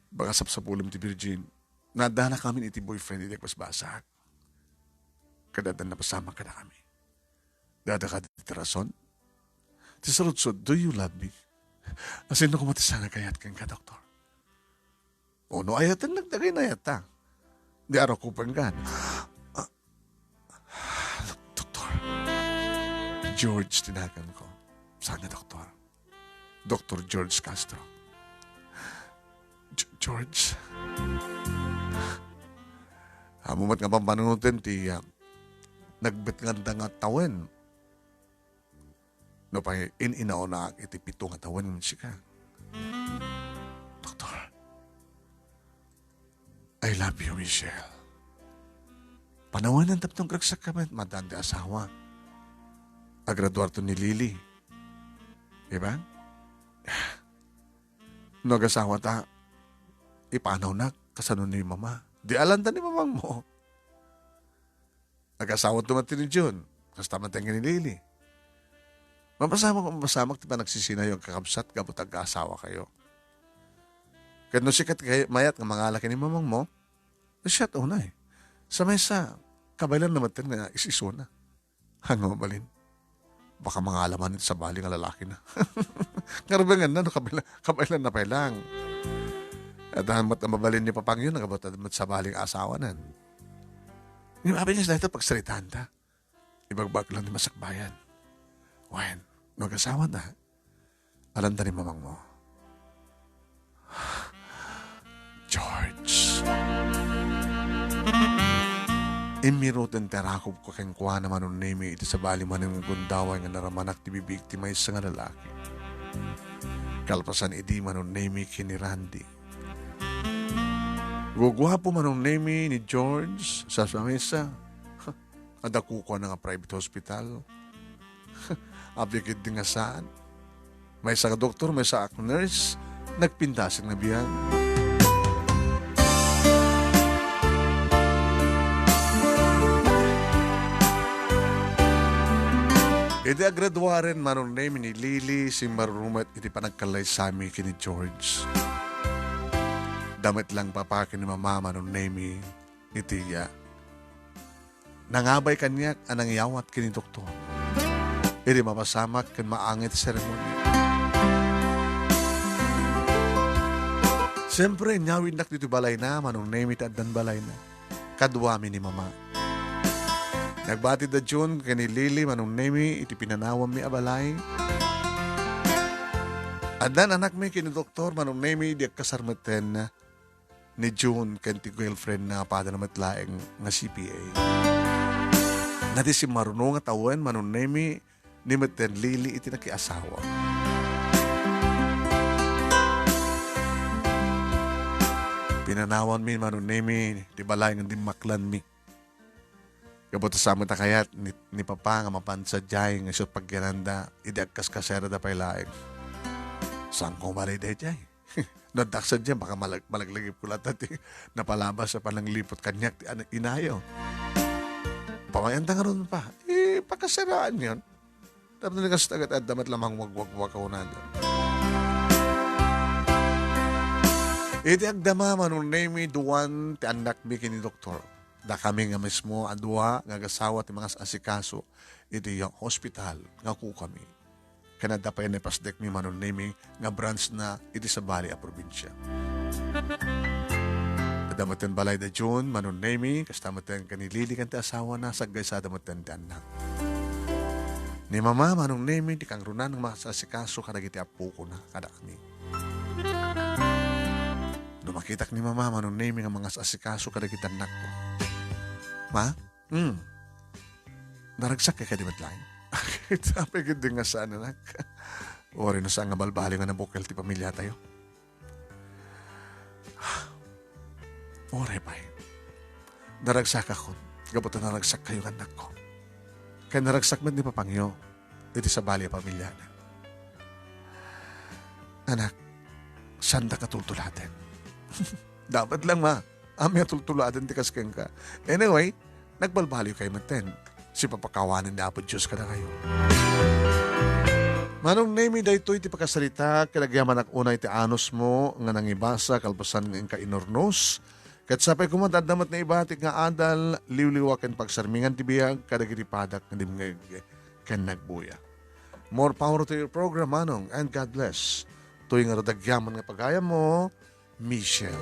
Baka sapsapulem ti virgin. Naddanakamin iti boyfriend idi agbasbasaak. Ket addan napasamak kadakami. Adda kadi ti rason? Ti saludsod, do you love me? Asino koma ti saan nga kayat kenka, Doktor?" "O no ayatennak, dagay nayatta. Di arakupen kan." "Ah, Doktor, George ti naganko. Saan nga doktor? Doktor George Castro." "G-, George? Ammom met nga pampanunoten ti, ah, nagbetnganda nga tawen. Nupay in-inaunaak iti pito nga tawen ngem sika. Doktor, I love you, Michelle. Panawen tapno agragsakka met, madan ti asawa. Agraduarto ni Lily. Di ba? No agasawata, ipanawnak kasano ni Mama. Di alanta ni mamangmo. Agasawato met ni June. Kasta met ni Lily. Mapasamak, mapasamak ti panagsisinayo a kakabsat gapu ta agasawakayo. Ket no sika ti kay-, mayat nga mangala ken ni mamangmo, siak unay. Sa maysa, kabaelanna met nga is-isuna. Haan nga mabalin? Baka mangala man iti sabali nga lalakina. Ngarud, no kabaelan-, kabaelanna pay lang. Adda met a mabalin ni papangyo, no gapu ta met sabali nga asawanan. Ngem apay nga dayta pagsaritaanta? Ibagbagak lang ti masakbayan. Wen, no agasawata, alanta ni mamangmo. George. Immiruten ti arakobko kenkuana, Manong Nemi, iti sabali manen nga gundaway nga naramanak ti bibiig ti maysa nga lalaki. Kalpasan idi, Manong Nemi, ken ni Randy. Guguapo, Manong Nemi, ni George, sa, sa maysa. Adda kukuana nga private hospital. Apay ketdi nga saan. Maysa nga doktor, maysa a nurse, nagpintas nga biag. Idi agraduaren, Manong Nemi, ni Lily, simmaruno met iti panagkallaysami ken ni George. Adda met lang papa ken ni mama, Manong Nemi, iti, ah, nangabay kaniak a nangyawat ken ni doktor. Idi mapasamak ken maangay ti seremonia. Siyempre, inyawidnak ditoy balayna, Manong Nemi, ta addan balayna. Kaduami ni Mama. Nagbati da June ken ni Lily, Manong Nemi, iti pinanawanmi a balay. Addan anakmi ken ni doktor, Manong Nemi, idi agkasar metten ni June ken ti girlfriend na padana met laeng nga C P A. Ngati simmaruno nga tawen, Manong Nemi, ni metten Lily iti nakiasawa. Pinanawanmi, Manong Nemi, ti balay nga dimmaklanmi. Gapu ta saan met a kayat ni, ni Papa nga mapan sadiay nga isu ti pagyananda idi agkaskasera da pay laeng. Saan ko umali daydiay? No addak sadiay, baka malag-, malaglagipko latta ti napalabas a panangliput kaniak ti ana-, inayo. Pamayan ta ngarud, Pa. Eh, pakaseraan yon. Tapno ni kasta ket adda met la mangwagwagwag a kunada. Iti agdama, Manong Nemi, duan ti annakmi ken ni doktor. Dakami nga mismo a dua nga agasawa ti mangas-asikaso iti hospital nga kukami. Ken adda pay naipasdekmi, Manong Nemi, nga branch na iti sabali a probinsia. Adda metten balay da June, Manong Nemi, kasta metten ken ni Lily ken ti asawana, saggaysada metten ti annak. Ni Mama, Manong Nemi, ti kangrunaan nga mangas-asikaso kadagiti appokona, kadakami. No makitak ni Mama, Manong Nemi, nga mangas-asikaso kadagiti annakko. Ma? Hmm. Naragsak ka kadi met laeng? Apay ketdi nga saan, anak. Uray no saan nga balbaliw nga nabukel ti pamiliatayo. Uray pay. Naragsakakon, gapu ta naragsakkayo nga annakko. Ken naragsak met ni Papangyo iti sabali a pamiliana. Anak, saandak a tultuladen. Dapat lang, Ma. Amin a tultuladen ti kas kenka. Anyway, nagbalbaliw kayo metten. Sipapakawanen ni Apo Dios kadakayo. Manong Nemi, daytoy ti pakasaritak, ket agyamanak unay ti anusmo nga nangibasa kalpasan nga inka inurnos. Ket sapay koma ta adda met naibatik nga adal, liwliwa ken pagsarmingan ti biag kadagiti padak nga dimngeg ken nagbuya. More power to your program, Manong, and God bless. Tuy ngarud agyaman nga pagayammo, Michelle.